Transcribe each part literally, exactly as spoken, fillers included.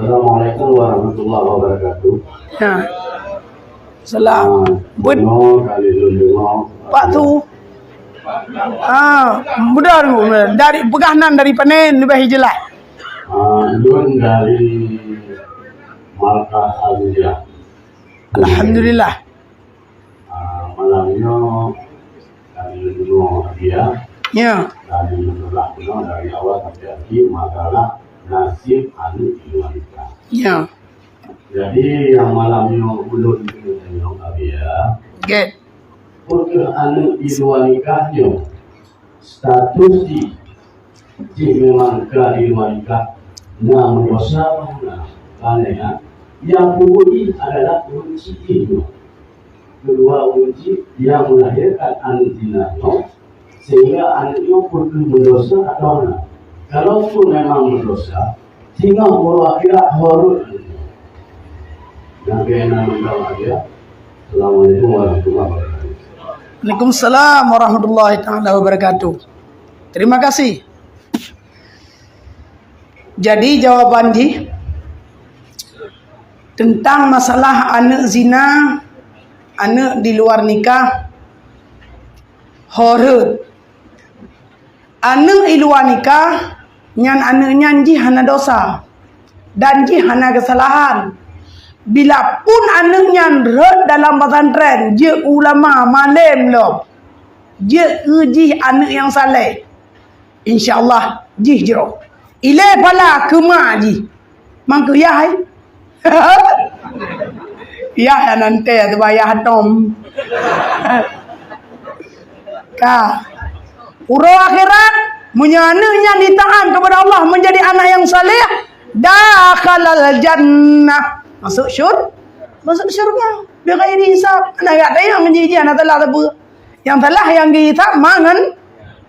Assalamualaikum warahmatullahi wabarakatuh. Ya. Salam. Ah, bunoe kali lôn deungoe. Pak tu. Ah, mudah tu. Dari peugah nan dari panen lebih jelas. Ah, lôn dari Markaz Azizah. Alhamdulillah. Ah, malam nyoe kami lôn deungoe hadiah. Ya. Kami lôn deungoe dari awal sampai akhir masalah nasib aneuk di luar nikah. Ya. Jadi, nyang malam nyoe ulôn deungoe hadiah. Okey. Peue keuh aneuk di luar nikah nyoe? Status jih, jih memang ka di luwa nikah, na meudosa meunan, karena nyang peubuet jih adalah ureueng syiek jih nyoe. Keudua ureueng syiek nyang meulahirkan aneuk zina nyoe, sehingga aneuk nyoe peukeue meudosa atawa na. Kalau pun memang meudosa, singoh uroe akhirat horot. Nyang keunan mantong aja. Assalamualaikum warahmatullahi wabarakatuh. Waalaikumsalam warahmatullahi taala wabarakatuh. Terima kasih. Jadi, jawaban jih tentang masalah aneuk zina, aneuk di luar nikah, horot. Aneuk i luwa nikah, nyan aneuk nyan jih hana dosa, dan jih hana keusalahan. Bila pun aneuk nyan rhot dalam pesantren, jeuet ulama, malem lom, jeuet keu jih aneuk nyang saleh, insya Allah jih jroh. Ilée phala keu mak jih. Mangkeu yah, hai. Yah nan teuh teubayah tom. Ka. Uroe akhirat, meunyoe aneuk nyan ditaat kepada Allah, menjadi anak yang saleh, dakhalal jannah. Masuk syur-, masuk syurga. Bighairi hisab. Aneuk gata nyang jih-jih aneuk salah sapeue. Nyang salah nyang geuhisab mangan,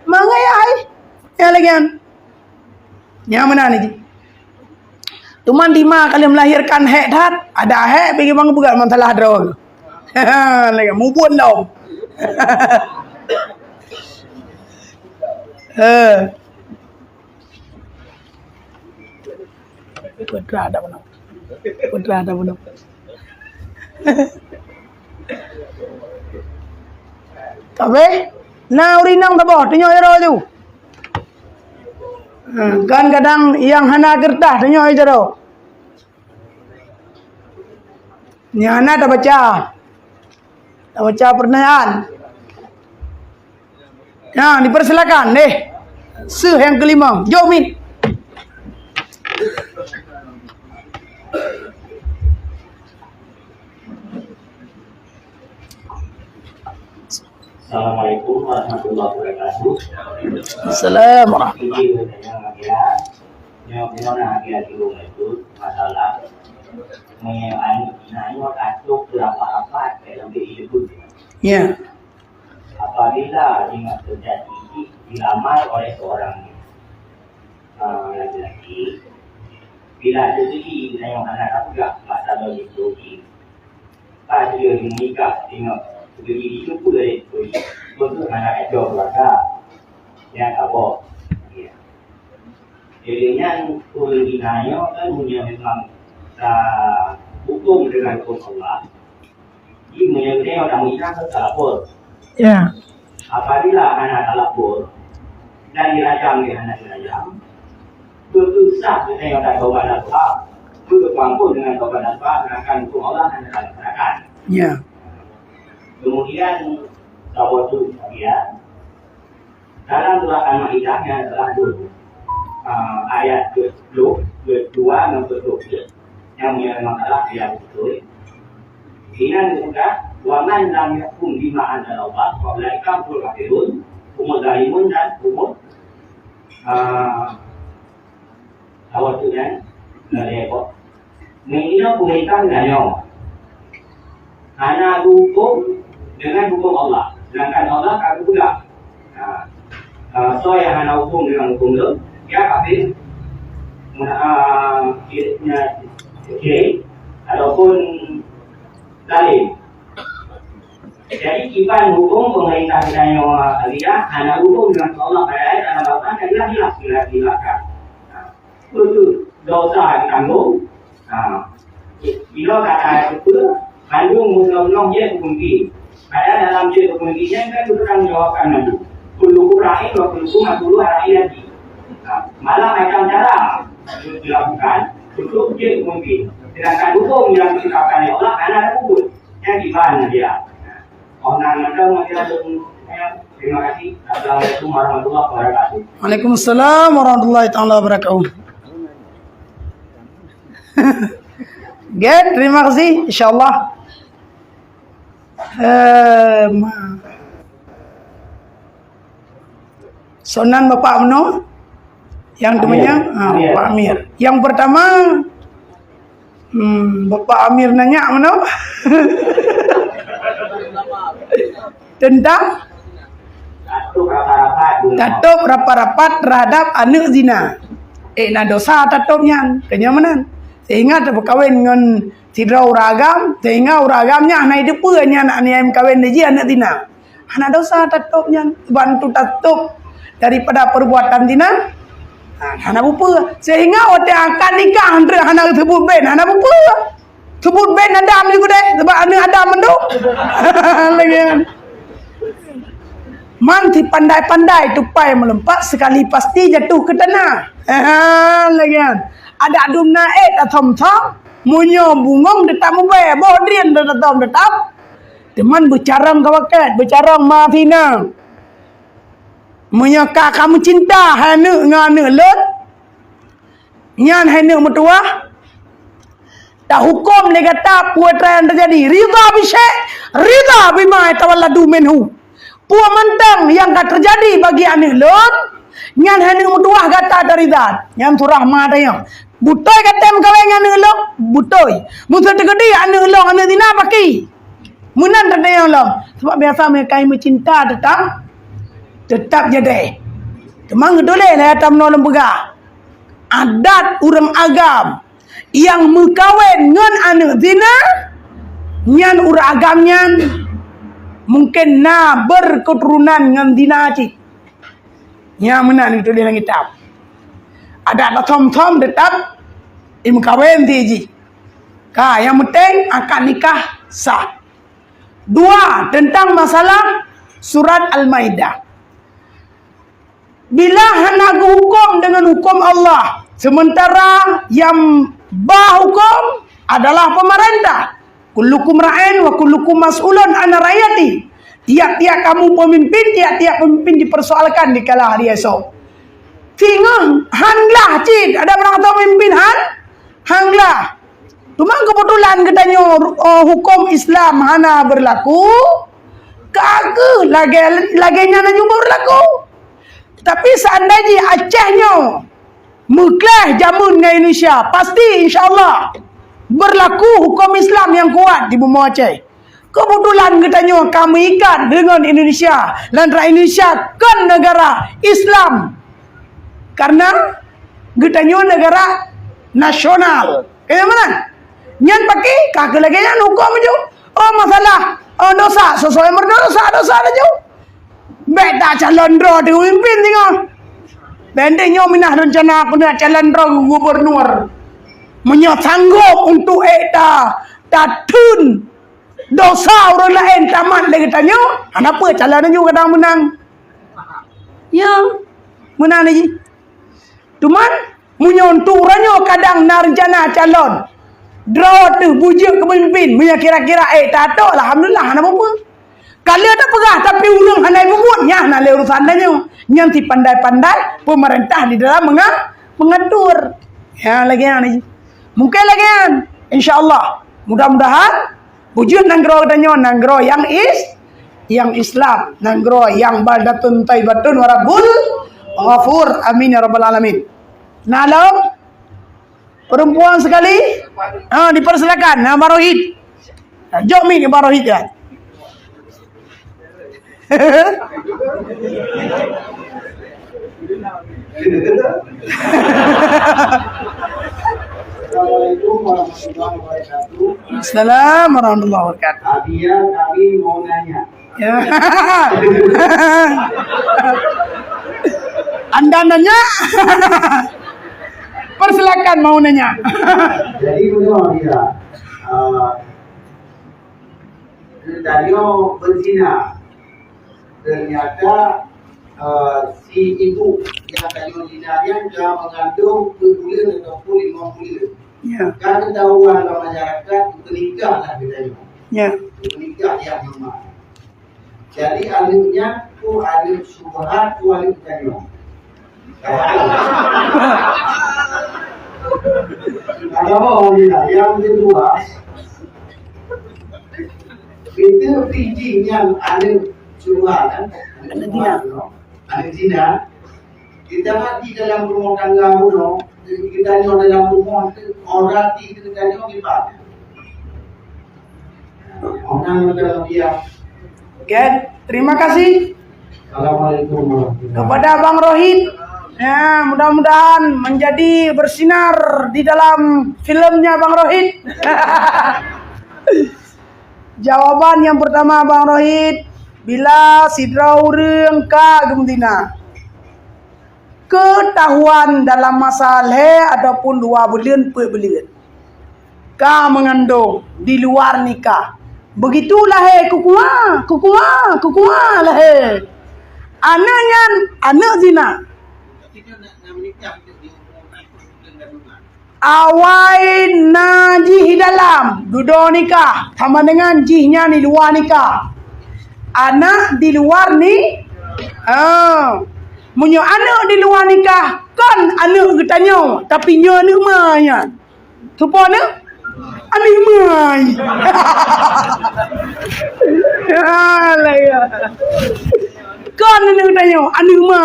mangan yah, hai. Nyang lagée nyan. Nyang meunan jih. Teuma di ma ka lheueh melahirkan hék that, ada hék bagi bang bukan masalah droe. Lagée mubun lom. Eh. Putra ada mana? Putra ada mana? Tapi na ureueng inong saboh, tanyoe jaroe tu. Ha, kan kadang nyang hana keureutas tanyoe jaroe. Nyang hana tabaca. Tabaca pertanyaan. Nah, dipersilakan deh. Seuh nyang kelima. Jok mit. Assalamualaikum warahmatullahi wabarakatuh. Assalamualaikum. Izin bertanya, Bang, ya. Nyoe, nyoe na lagée lôn itu masalah. Meunyoe aneuk inong nyoe ka trok keu rapat-rapat, kayak lambek ilmu. Ya. Apabila ingat terjadi dilamar oleh seorang, ah, laki-laki, bila terjadi inong anak peugah masalah itu, Ka jeuet meunikah, ingat, beugitu pula itu, untuk anak itu keluarga. Ya, kaboh. Ya. Jadi, nyan, ureueng inong nyoe kan meunyoe memang, ah, huköm dengan huköm Allah. Jadi, meunyoe geutanyoe ka meunikah, ka lapor. Ya. Apabila hana talapor dan dirajam lé hana dirajam, beuteuh sah geutanyoe tatobat dan doa, beuteuh peuampôn deungon tobat dan doa, sedangkan huköm Allah hana talaksanakan. Ya. Kemudian, saboh tu kemudian, dalam surat Al-Maidah nyang telah tu, ah, ayat ke sepuluh, ke dua dan ke sepuluh. Nyang meunyoe masalah dia beutôi. Inan geupeugah, "Wa man lam yahkum bima anzalallah, fa ulaika humul kafirun, humuz zalimun dan humul," ah, apa tu nyan? Nah, dia apa? Meuhina peurintah geutanyoe. Hana geuhuköm deungon huköm Allah, sedangkan Allah ka geupeugah, ha, ha, soe nyang hana huköm deungon huköm Lôn, ia kafir, muna-, a, syirik, ataupun zalim. Jadi, kiban huköm pemerintah geutanyoe, a, hana huköm deungon Allah, padahai dalam Al-Quran ka jelas-jelas, jelas-jelas ka. Ha. Beutôi dosa geutanggong, Ha. Inoe kata itu mandum bunoe-bunoe jeuet keu peumimpin. Padahai dalam jeuet keu peumimpin nyan kan beutanggung jawab kan mandum. Kullukum ra'in wa kullukum mas'ulun 'an ra'iyatihi. Ha. Malah macam cara dilakukan untuk jeuet keu peumimpin. Sedangkan hukum yang ditetapkan oleh Allah hana ada hukum. Nyan kiban dia. Terima kasih. Assalamualaikum warahmatullahi wabarakatuh. Waalaikumsalam warahmatullahi taala wabarakatuh. Oke, terima kasih. Insyaallah. Em, Sonan Bapak meunoe? Yang Amir. Teumanyong? Ah, Amir. Bapak Amir. Yang pertama, hmm, Bapak Amir nanya meunoe? Tentang? Tatôb rapat-rapat dulu. Tatôb rapat-rapat terhadap aneuk zina. Eh, na dosa tatôb nyan. Keunyoe meunan. Sehingga teupeukawen ngon sidroe ureueng agam, sehingga ureueng agam nyan hana jiteupeue nyan aneuk nyang meukawen lé jih aneuk zina. Hana dosa tatôb nyan, bantu tatôb daripada perbuatan zina. Ha, hana bupeue. Sehingga watèe akad nikah, hana geuseubuet bén, hana bupeue. Seubut bén Adam juga deh, sebab aneuk Adam mandum. Lagi kan. Man si pandai-pandai tupai meulumpat, sekali pasti jatuh ke tanah. Ha, lagi kan. Adak dum na ék tathom-thom, meunyoe bungong teutap mubèe, boh drien tathom teutap. Teuma beucarông ka wakèt, beucarông ma sina. Meunyoe ka, ka meucinta hai aneuk ngon aneuk lôn, nyan hai aneuk meutuwah, tahuköm lé gata peue nyang teujadi. Ridha bi syai', ridha bima yatawalladu minhu. Peue mantong nyang ka teujadi bagi aneuk lôn, nyan hai aneuk meutuwah gata taridha. Nyan surah ma tanyong. Beutôi gata meukawen ngon aneuk lôn? Beutôi. Meuseu teukeudi aneuk lôn aneuk zina, paki. Meunan tatanyong lom. Sebab biasa meunyoe ka meucinta teutap, teutap jadèh. Teuma geutuléh lé ata meunoe lôn peugah. Adat ureueng agam nyang meukawen ngon aneuk zina, nyan ureueng agam nyan mungken na berketurunan ngon zina cit. Nyan meunan geutuléh lam kitab. Adak tathom-thom teutap imeukawen si jih. Ka, nyang penting akad nikah sah. Dua, teuntang masalah surat Al-Maidah. Bila hana geuhuköm deungon huköm Allah, sementara nyang ba huköm adalah pemerintah. Kullukum ra'in wa kullukum mas'ulun an ra'iyati. Tiap-tiap kamu pemimpin, tiap-tiap pemimpin dipersoalkan di kala hari esok. Singoh han glah cit, adak barang ata pemimpin han, han glah. Cuma kebetulan geutanyoe, eh, huköm Islam hana berlaku, ka kheueh lagèe, lagèe nyan laju berlaku. Tapi seandai jih Aceh nyoe meukleh jameun ngon Indonesia, pasti insya Allah berlaku huköm Islam nyang kuat di bumoe Aceh. Kebetulan geutanyoe ka meuikat deungon Indonesia, lantaran Indonesia kon negara Islam. Karena geutanyoe negara nasional. Kaya mana? Nyan paki, ka keu lagèe nyan huköm laju. Oh, masalah, oh, dosa, sesuai meudosa, dosa laju. Bèk tacalon droe teuh pemimpin singoh. Bandéng nyoe minah rencana keuneuk calon droe gubernur. Meunyoe sanggob untuk ék ta, tatheun dosa ureueng laén tamat lé geutanyoe, hana peue calon nyoe kadang meunang. Ya, meunan jih. Cuman, meunyoe untuk uroe nyoe kadang na rencana calon, droe teuh beujeuet keu pemimpin, meunyoe kira-kira ék tatok, alhamdulillah, hana peue-peue. Ka lheueh tapeugah, tapi ureueng hana jimubuet, nyan hana lé urusan tanyoe. Nyan si pandai-pandai pemerintah di dalam menga-, mengatur. Ya, lagèe nyan jih. Mungkin lagèe nyan. Insya Allah. Mudah-mudahan beujeuet nanggroe geutanyoe, nanggroe nyang is-, nyang Islam, nanggroe nyang baldatun thaibatun wa rabbun ghafur. Amin ya rabbal alamin. Na lom? Perempuan sekali? Ha, dipersilakan. Ha, Barohit. Ha, jok mic Barohit ya. Assalamualaikum warahmatullahi wabarakatuh. Assalamualaikum warahmatullahi wabarakatuh. Abiya, kami mau nanya. Ya. Anda nanya? Persilakan. Silakan mau nanya. Jadi, benar dia. Ah, Geutanyoe beuzina. Ternyata, eh, si ibu nyang tanyoe zina nyan ka meugandong peuet buleuen ataupun limong buleuen. Ya. Ka geutahuan lam masyarakat, geunikah lah geutanyoe. Ya. Geunikah nyang memang. Jadi, aneuk nyan peue aneuk syubhat, peue aneuk geutanyoe. Agama Alhamdulillah. Yang kedua, itu pijih yang aneuk syubhat, kan? Aneuk zina. Aneuk zina. Kita mati dalam rumah tangga bunoe, kita nyoe dalam rumah tu, orang ti kita nyoe gimana? Orang dalam dia. Oke, terima kasih. Assalamualaikum warahmatullahi wabarakatuh. Kepada Bang Rohit. Ya, mudah-mudahan menjadi bersinar di dalam filmnya Bang Rohit. Jawaban yang pertama, Bang Rohit, bila sidroe ureueng ka geumeutina, keutahuan dalam masa lhèe ataupun dua buleuen, peuet buleuen, ka meungandong di luar nikah. Begitu lahé kukua, kukua, kukua lahé. Aneuk nyan aneuk zina. Awai na jih dalam dudoe nikah, sama dengan jih nyan di luwa nikah. Aneuk di luwa ni, ah, meunyoe aneuk di luwa nikah, kon aneuk geutanyoe, tapi nyoe aneuk ma nyan. Soe po aneuk? Aneuk ma. Alah, ya. Kon aneuk geutanyoe, aneuk ma.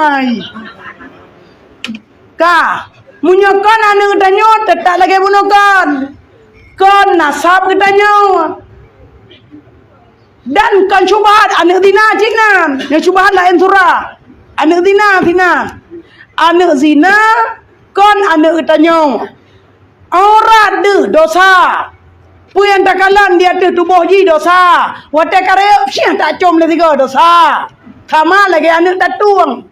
Ka, meunyoe kon aneuk geutanyoe, teutap lagèe bunoe kon. Kon nasab geutanyoe. Dan kon syubhat aneuk zina cit nyan. Nyang syubhat laén sura. Aneuk zina, zina. Aneuk zina kon aneuk geutanyoe. Aurat deuh dosa. Peue nyang takalon di ateueh tuboh jih dosa. Watèe ka rayeuk, siah tacôm lé sigoe dosa. Sama lagèe aneuk tatueng.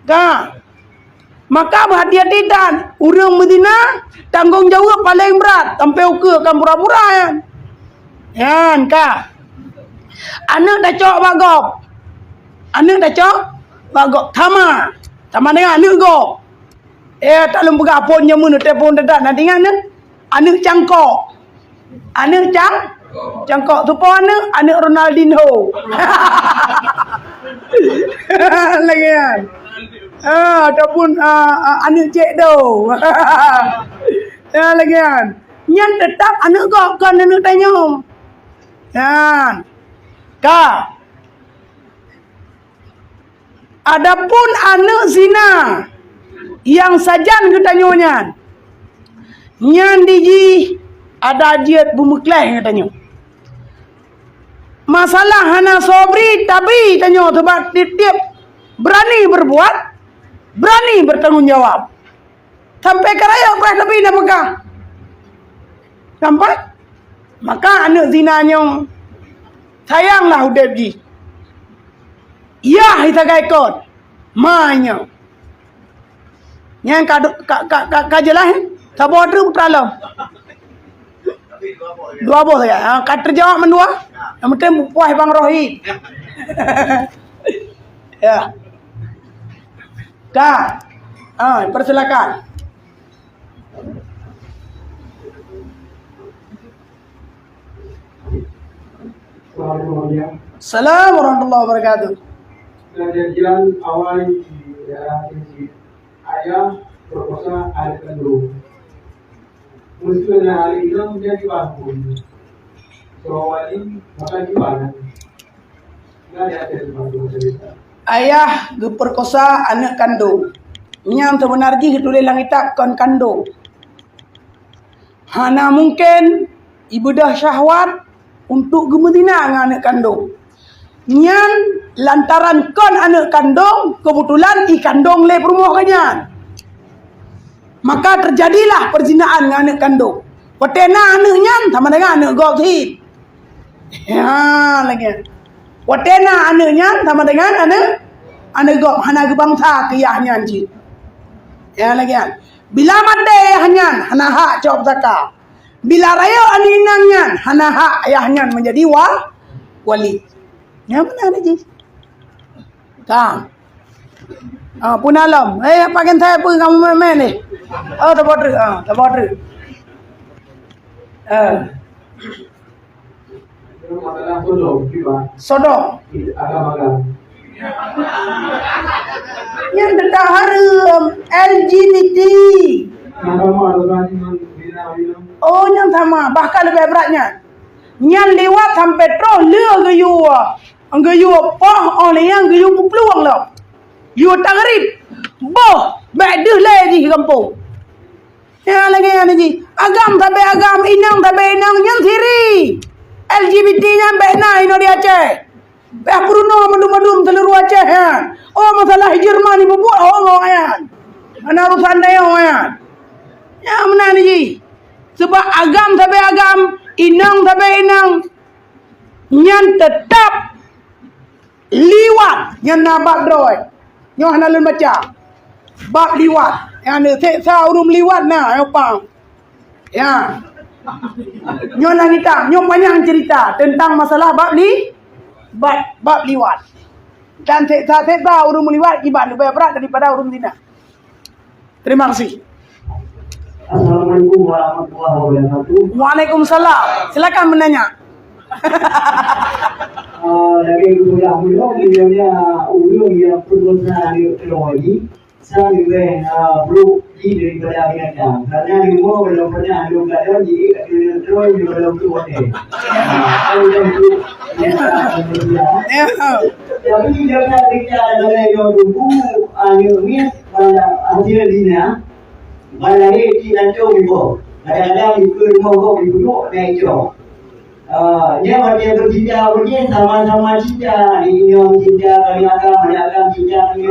Ka. Maka beuhati-hati that, ureueng meuzina tanggông jaweueb paleng brat, sampoe ukeue kan pura-pura nyan. Nyan ka. Aneuk tacok bak gob. Aneuk tacok bak gob. Sama. Sama dengan aneuk gob. Eh, tak lôn peugah phôn jameun, telepon tetap na ingat nyan. Aneuk cangkok. Aneuk cang-, cangkok. Soe po aneuk? Aneuk Ronaldinho. Lagèe nyan. Ah, ataupun, ah, ah, aneuk Cék Do. Ya, lagèe nyan. Nyan teutap aneuk gob, kon aneuk tanyoe. Nyan. Ka. Adapun aneuk zina nyang sajan geutanyoe nyan, nyan di jih adak jeuet beumeukleh geutanyoe. Masalah hana sobri tabi tanyoe, sabab tiep-tiep berani berbuat, berani bertanggung jawab. Sampai ka rayeuk preh tapi na peugah. Sampai? Maka aneuk zina nyoe sayanglah udeb jih. Yah, sagai kon. Ma nyoe. Nyan ka, ka, ka, ka, ka jeulaih, eh? Saboh treuk putra lom. Dua boh saja. Ha, ka teujawab mandua. Yang penting puas Bang Rohit. Ya. Ka. Ha, persilakan. Assalamualaikum warahmatullahi wabarakatuh. Kejadian awai di daerah Kecil, ayah perkosa adik kandung. Meski na adik inong jadi bangkun. Soal ini, maka gimana? Ayah geupeurkosa aneuk kandong. Nyang seubeuna jih geutuléh lam kitab kon kandong. Hana mungken ibeudôh syahwat untuk geumeuzina ngon aneuk kandong. Nyan lantaran kon aneuk kandong, keubeutulan ikandong lé peurumoh geuh nyan. Maka teujadilah peuzinaan ngon aneuk kandong. Watée na aneuk nyan sama dengan aneuk gob cit. Ha, lagée nyan. Watée na aneuk nyan sama dengan aneuk, aneuk gob hana geubansa keu yah nyan cit. Ya, lagée nyan. Bila maté ayah nyan, hana hak cok pusaka. Bila rayeuk aneuk inong nyan, hana hak ayah nyan menjadi wa-, wali. Nyang mana ni jih? Ka. Ah, pun alam. Eh, apa kan saya pun kamu main-main ni? Oh, tak bodoh. Ah, tak bodoh. Eh. Masalah sodom, kiban? Sodom. Agam-agam. Nyan teuntang hareuem, L G B T. Agama, agama, agama. Oh, nyan sama. Bahkan lebih berat nyan. Nyan liwat sampai troh le geuyue, geuyue poh, oh, lé nyang geuyue peuplueng lom. Yue tagrib. Boh, bèk deuh lé jih gampông. Ya, lagèe nyan jih. Agam sabe agam, inong sabe inong, nyan siri. L G B T nyan bèk na inoe di Aceh. Bèk peurunoe mandum-mandum seuluruh Aceh nyan. Oh, masalah Jerman ibubuet, oh, ngon nyan. Hana urusan tanyoe nyan. Nyan meunan jih. Sebab agam sabe agam, inong sabe inong, nyan teutap liwat, nyan na bab droe. Nyoe hana lôn baca. Bab liwat. Nyang na seksa ureueng liwat na, nyoe pang. Ya. Nyoe na kitab, nyoe panyang cerita tentang masalah bab li-, bab, bab liwat. Dan seksa-seksa ureueng liwat kiban leubeh brat daripada ureueng zina. Terima kasih. Assalamualaikum warahmatullahi wabarakatuh. Waalaikumsalam. Silakan menanya. Ah, lagèe geupeugah ulôn, misalnya ureueng nyang peudosa aneuk droe jih, sang leubeh, ah, brok jih daripada binatang. Karena leumo belum pernah lôn kalon jih aneuk droe nyang belum tu watèe. Ah, kan dah tu. Ya. Ya. Tapi jangan kita dalam yang tunggu aneuk miet bala hasil dina, bala hé cik lancong iboh. Kadang-kadang di rumoh gob dibunuh dan icok. Ah, nyan watèe beucinta, watèe sama-sama cinta. Di inong cinta, kami agam, kami agam cinta, kami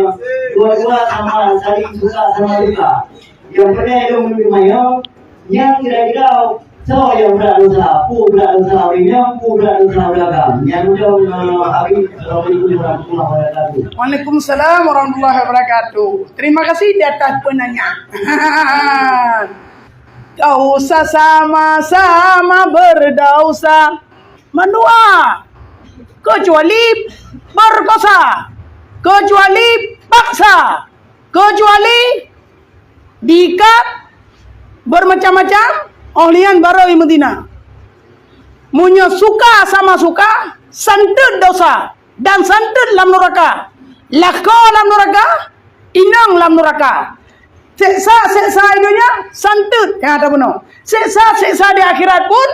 dua-dua sama saling suka sama duka. Nyang peureulèe lôn meunyoe, nyang kira-kira soe nyang brat dosa, peue brat dosa ureueng nyan, peue brat dosa ureueng agam. Nyang udong, eh, habis. Assalamualaikum warahmatullahi wabarakatuh. Waalaikumsalam warahmatullahi wabarakatuh. Terima kasih di atas penanya. Kau usah sama-sama berdosa. Mandua. Kecuali perkosa. Kecuali paksa. Kecuali diikat bermacam-macam, óh lheueh nyan barô imeuzina. Meunyoe suka sama suka, santeut dosa dan santeut lam nuraka. Lakoe lam nuraka, inong lam nuraka. Seksa-seksa di donya santeut nyang ata bunoe. Seksa-seksa di akhirat pun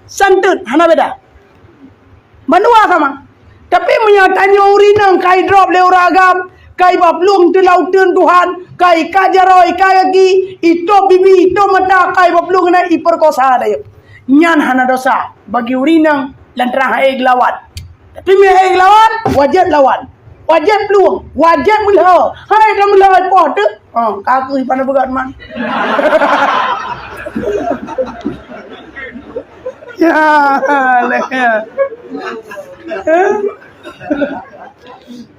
santeut, hana beda. Mandua sama. Tapi meunyoe tanyoe ureueng inong ka idrop lé ureueng agam, ka ibaplueng teulauteuen Tuhan, ka ikat jaroe, ikat gaki, itôp bibi, itôp mata, ka ibaplueng na iperkosa dayeuh. Nyan hana dosa bagi ureueng inong lantaran han ék geulawan. Tapi meunyoe han ék geulawan, wajéb lawan. Wajéb plueng, wajéb meulhö. Hai dah meulhö poh teuh. Oh, ka keuh ipana beugat man. Ya, leh.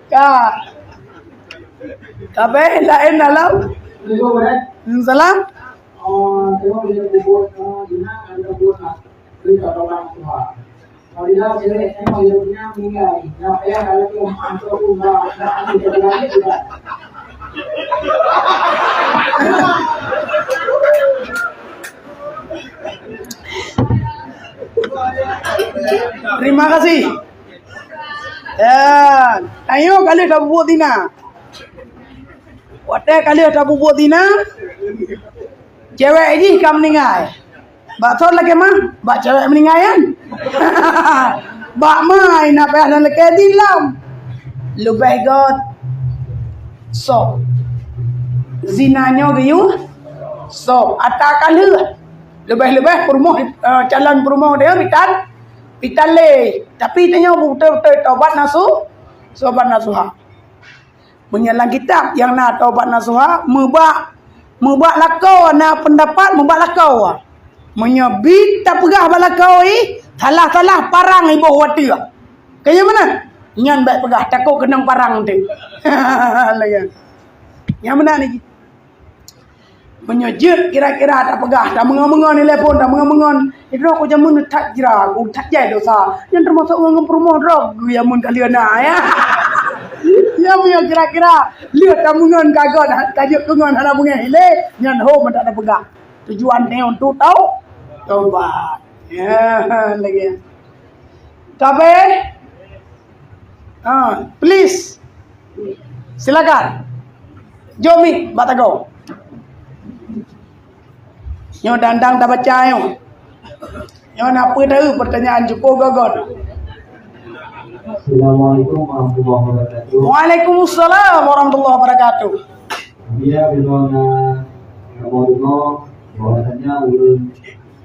Ka. Ka bèk laén dalam. Salam. Terima kasih. Ya, tanyoe ka lheueh tapubuet zina. Watèe ka lheueh tapubuet zina, cewek jih ka meuninggai. Bak soe lakèe mah? Bak cewek meuninggai nyan. Bak ma na payah lôn lakèe di lom. Leubeh göt sop. Zina nyoe geuyue sop. Ata ka lheueh. Leubeh-leubeh peurumoh, eh, calon peurumoh dia pitan, pitan lé. Tapi tanyoe beutôi-beutôi tobat nasu, tobat nasuha. Meunyoe lam kitab nyang na taubat nasuha, meubak, meubak lakoe na peundapat meubak lakoe. Meunyoe bit tapeugah bak lakoe, salah-salah parang iboh watèe. Kaya meunan? Nyan bèk peugah, takot keunong parang teuh. Layan. Nyang meunan ni. Meunyoe jeuet kira-kira tapeugah, tameungon-meungon ilée phon, tameungon-meungon. Sidroe ku jameun that jra, ku that jai dosa. Nyan teumasok ngon peurumoh droe, geujameun ka lheueh na, ya. Ya, meunyoe kira-kira lheueh tameungon ka gon, ka jeuet keu ngon hana beungéh ilée, nyan ho mantong tapeugah. Tujuan tanyoe untuk tau-, taubat. Ya, lagée. Ka abéh? Ha, please. Silakan. Jok mic bak tagoe. Nyoe dandang tabaca nyoe. Nyoe na peue teu pertanyaan cukup gogon. Assalamualaikum warahmatullahi wabarakatuh. Waalaikumsalam warahmatullahi wabarakatuh. Dia bila na kamu dengar bahwasanya urang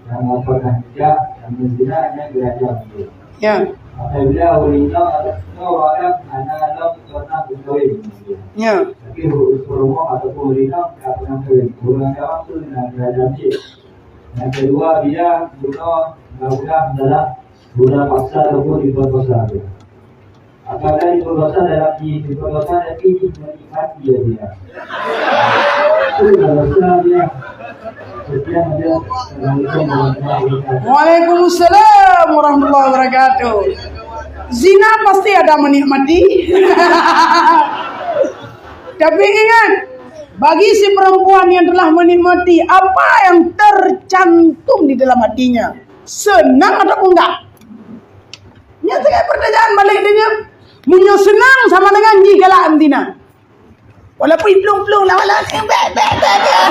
Nyang pernah nikah, nyang meuzina, nyan geurajam dia. Ya. Apabila ureueng inong atawa ureueng agam hana lom pernah meukawen ngon dia. Ya. Tapi ureueng peurumoh ataupun ureueng inong ka pernah kawen, ureueng agam tu na geurajam dia. Nyang keudua, dia bunoe mudah-mudahan dalam bulan puasa ataupun di bulan puasa dia. Apakah itu dosa dalam diri, itu dosa dan ini menikmati ya dia. Itu dosa dia. Sekian dia. Assalamualaikum warahmatullahi wabarakatuh. Waalaikumsalam warahmatullahi wabarakatuh. Zina pasti ada menikmati. Tapi ingat, bagi si perempuan yang telah menikmati apa yang tercantum di dalam hatinya, senang ataupun enggak? Nyan sagai pertanyaan balik dia nyan. Meunyoe seunang sama dengan jih galak zina. Walaupun plueng-plueng lawan-lawan, bek, bek, bek, bek.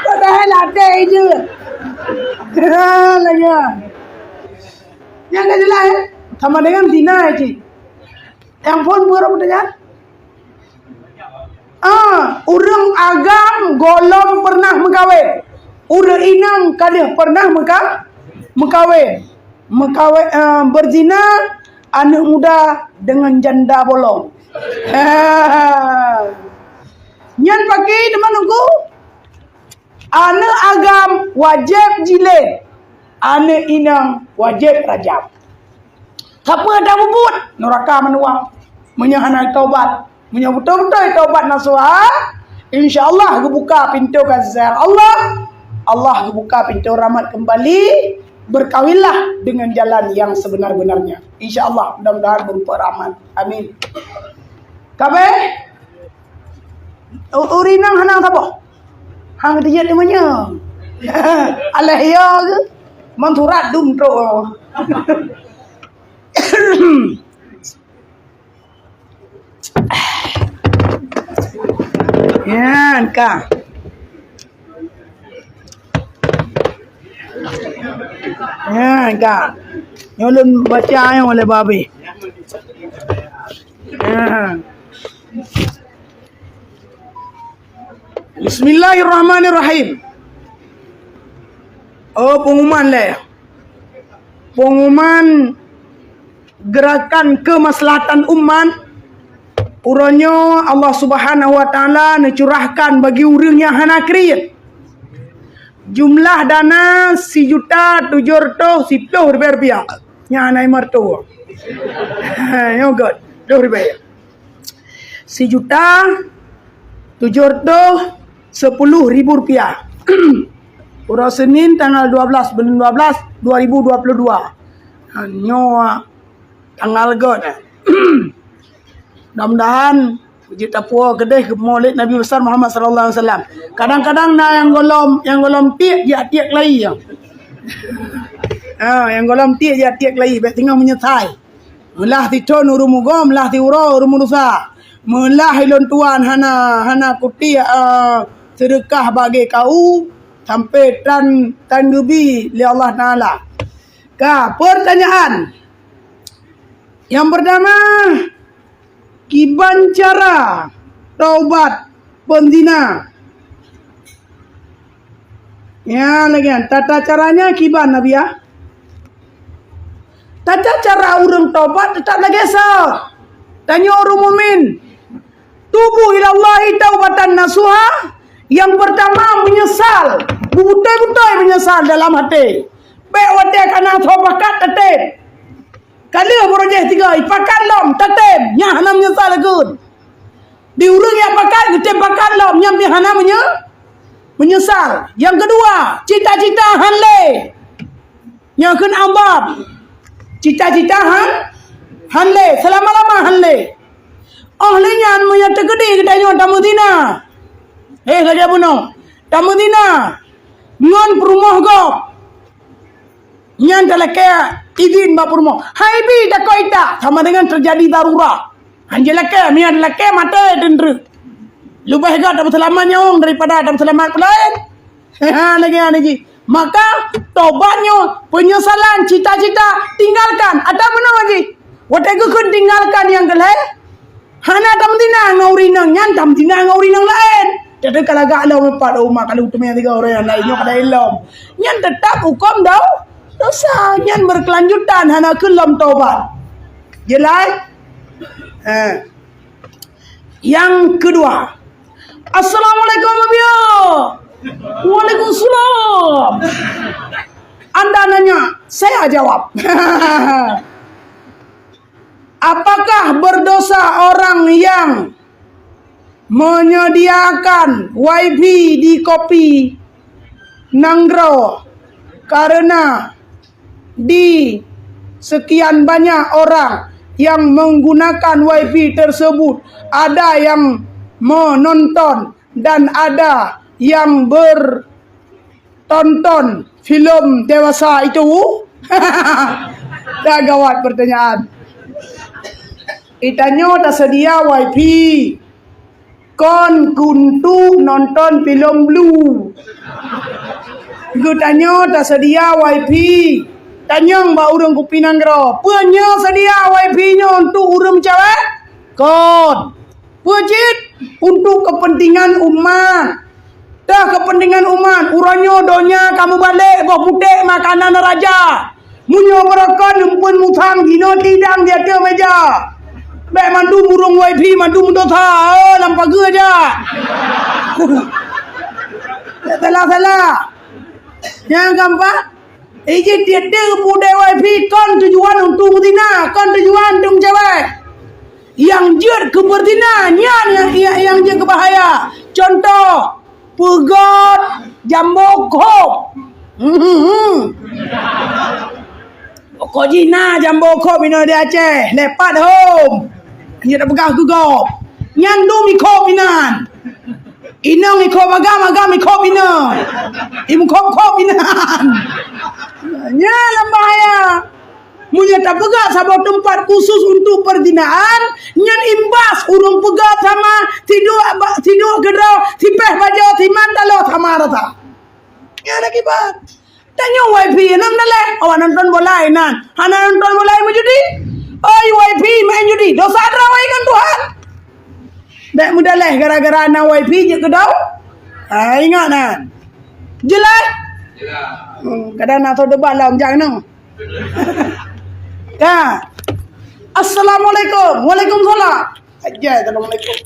Padahai ladai je. Ha, lagèe. Nyang ka jeulaih, eh? Sama dengan zina cit. Nyang phôn peue rot pertanyaan? Ah, ureueng agam gohlom pernah meukawen. Ureueng inong ka lheueh pernah meuka-, meukawen. Meukawen, eh, berzina aneuk muda dengan janda bolong. Nyan pakri teuma Teungku? Aneuk agam wajéb jilid, aneuk inong wajéb rajam. Sapeue tapubuet? Nuraka meunuang. Meunyoe hana taubat, meunyoe beutôi-beutôi taubat nasuha, insya Allah geubuka pintoe kasih sayang Allah. Allah geubuka pintoe rahmat kembali. Berkawinlah dengan jalan yang sebenar-benarnya. Insya Allah, mudah-mudahan berupa rahmat. Amin. Kabeh? U-, ureueng inong hana saboh. Hang dijak di manyang. Alah iya ke? Man surat dum trok. Nyan ka. Nyan ka. Nyoe lôn baca nyoe lé babeh. Nyan. Bismillahirrahmanirrahim. Oh, pengumuman lé. Pengumuman gerakan kemaslahatan umat. Uroe nyoe Allah Subhanahu wa Taala neucurahkan bagi ureueng nyang hana kriet. Jumlah dana sijuta tujoh reutôh siplôh ribèe rupiah. Nyang hana imeureutoh. Nyoe göt, dua ribèe. Sijuta tujoh reutôh sepuluh ribu rupiah. Uroe Senin tanggal dua belas buleuen dua belas dua ribu dua puluh dua. Ha, nyoe tanggal göt, eh. Mudah-mudahan jeuet tapuwoe keudeh keu Maulid Nabi Besar Muhammad sallallahu alaihi wasallam. Kadang-kadang na nyang gohlom, nyang gohlom tiek, jitiek lagi. Ha, nyang gohlom tiek, jitiek lagi. Bèk teungoh meunyeusai. Meulah sithon ureueng mugo, meulah siuroe ureueng meudesya. Meulah ulôn tuan hana, hana kutiek, eh, seudeukah bagi kau, sampoe tan, tan geubi lé Allah Taala. Ka, pertanyaan. Nyang peurtama, kiban cara taubat peuzina? Nyan lagèe nyan, tata caranya kiban, Nabiah? Tata cara ureueng taubat teutap lagèe soe? Tanyoe ureueng mukmin. Tubu ilallahi taubatan nasuha, nyang peurtama meunyeusal, beutôi-beutôi meunyeusal dalam até. Bèk watèe ka na soe pakat tatém. Ka lheueh barô jéh tinggai, pakat lom, tatém, nyan hana meunyeusal lagon. Di ureueng nyang pakat, geutém pakat lom, nyan pih hana meunye-, Menyesal. Nyang keudua, cita-cita han lé. Nyang kheun abab. Cita-cita han, han lé. Seulama-lama han lé. Óh lheueh nyan, meunyoe teukeudi geutanyoe tameuzina. Eh, lagée bunoe. Tameuzina. Ngon peurumoh gob. Nyan talakée idhin bak peurumoh. Hai bi, takot ita, sama dengan terjadi darurat. Hanjeuet lakée, meunyo lakée maté teuntrek. Leubeh gét tapeuseulamat nyawöng daripada tapeuseulamat peulaén. Ha, lagée nyan jih. Maka, tobat nyoe, penyesalan, cita-cita, tinggalkan. Ata meunoe jih. Watée geukheun tinggalkan nyang keu lhée, hana tameuzina ngon ureuëng inong nyan, tameuzina ngon ureuëng inong laén. Jadi ka lagak lom pat umat, kalau teumé tiga ureuëng nyang laén nyoe kada ilom. Nyan teutap huköm dau-, dosa. Nyan berkelanjutan, hana keu lom tobat. Jelas? Eh. Yang kedua, "Assalamualaikum, Abiya." "Waalaikumsalam." Anda nanya, saya jawab. Apakah berdosa orang yang menyediakan wifi di Kopi Nanggroe karena di sekian banyak orang yang menggunakan wifi tersebut, ada yang menonton dan ada yang bertonton film dewasa itu? Dah gawat pertanyaan. Geutanyoe taseudia wifi. Kon keu untuk nonton filem Blue. Geutanyoe taseudia wifi. Tanyong bak ureuëng Kopi Nanggroe, "Peue nyoe seudia wifi nyoe untuk ureuëng cewek?" Kon. Peue cit? Untuk kepentingan umat. Dah kepentingan umat, uroe nyoe donya ka meubalek boh putéh makanan raja. Meunyoe beurokon eumpun musang jinoe tidang di ateueh meja. Bék mandum ureuëng wifi mandum dosa, eh, lam pageue aja. Tak salah-salah. Nyang keempat, ijih tiep-tiep pudée wifi kon tujuan untuk zina, kon tujuan untuk cewek. Nyang jeuet keu beuzina, nyan nyang, nyang, nyang jeuet keu bahaya. Contoh, peugöt jambo khop. Pokok jih na jambo khop inoe di Aceh, lepat hom. Hanya tapeugah keu gob. Nyan dum ikhop inan. Inong ikhop agam, agam ikhop inong. Imeukhop-khop inan. Nyan lam bahaya. Meunyoe tapeugah saboh teumpat khusus untuk perzinaan, nyan imbas ureuëng peugah sama, siduek ba-, siduek keudroe, sipéh bajoe, siman taloh sama rasa. Nyan akibat. Tanyoe wifi nyang daleh, awak nonton bola inan. Hana nonton bola meujudi. Oi wifi main judi, dosa droe ngon Tuhan. Bék meudaleh gara-gara na wifi jeuet keudroe. Ha, ingat nan. Jeulaih? Jeulaih. Hmm, kadang na soe debat lam jak nyoe. Ya. Assalamualaikum. Waalaikumsalam. Aja assalamualaikum.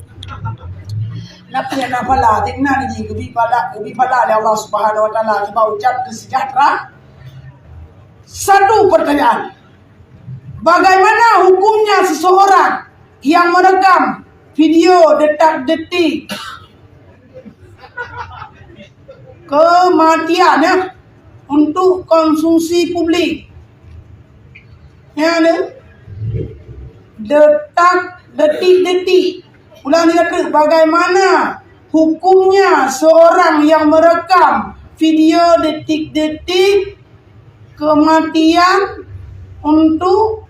Napa ya napa lah? Tinggal ni geubi pala, geubi pala oleh Allah Subhanahu Wa Taala. Cuba ucap ke sejahtera. Satu pertanyaan. Bagaimana hukumnya seseorang yang merekam video detak-detik kematian, ya, untuk konsumsi publik. Ya, ni. Detak, detik-detik. Ulang lagi, bagaimana hukumnya seorang yang merekam video detik-detik kematian untuk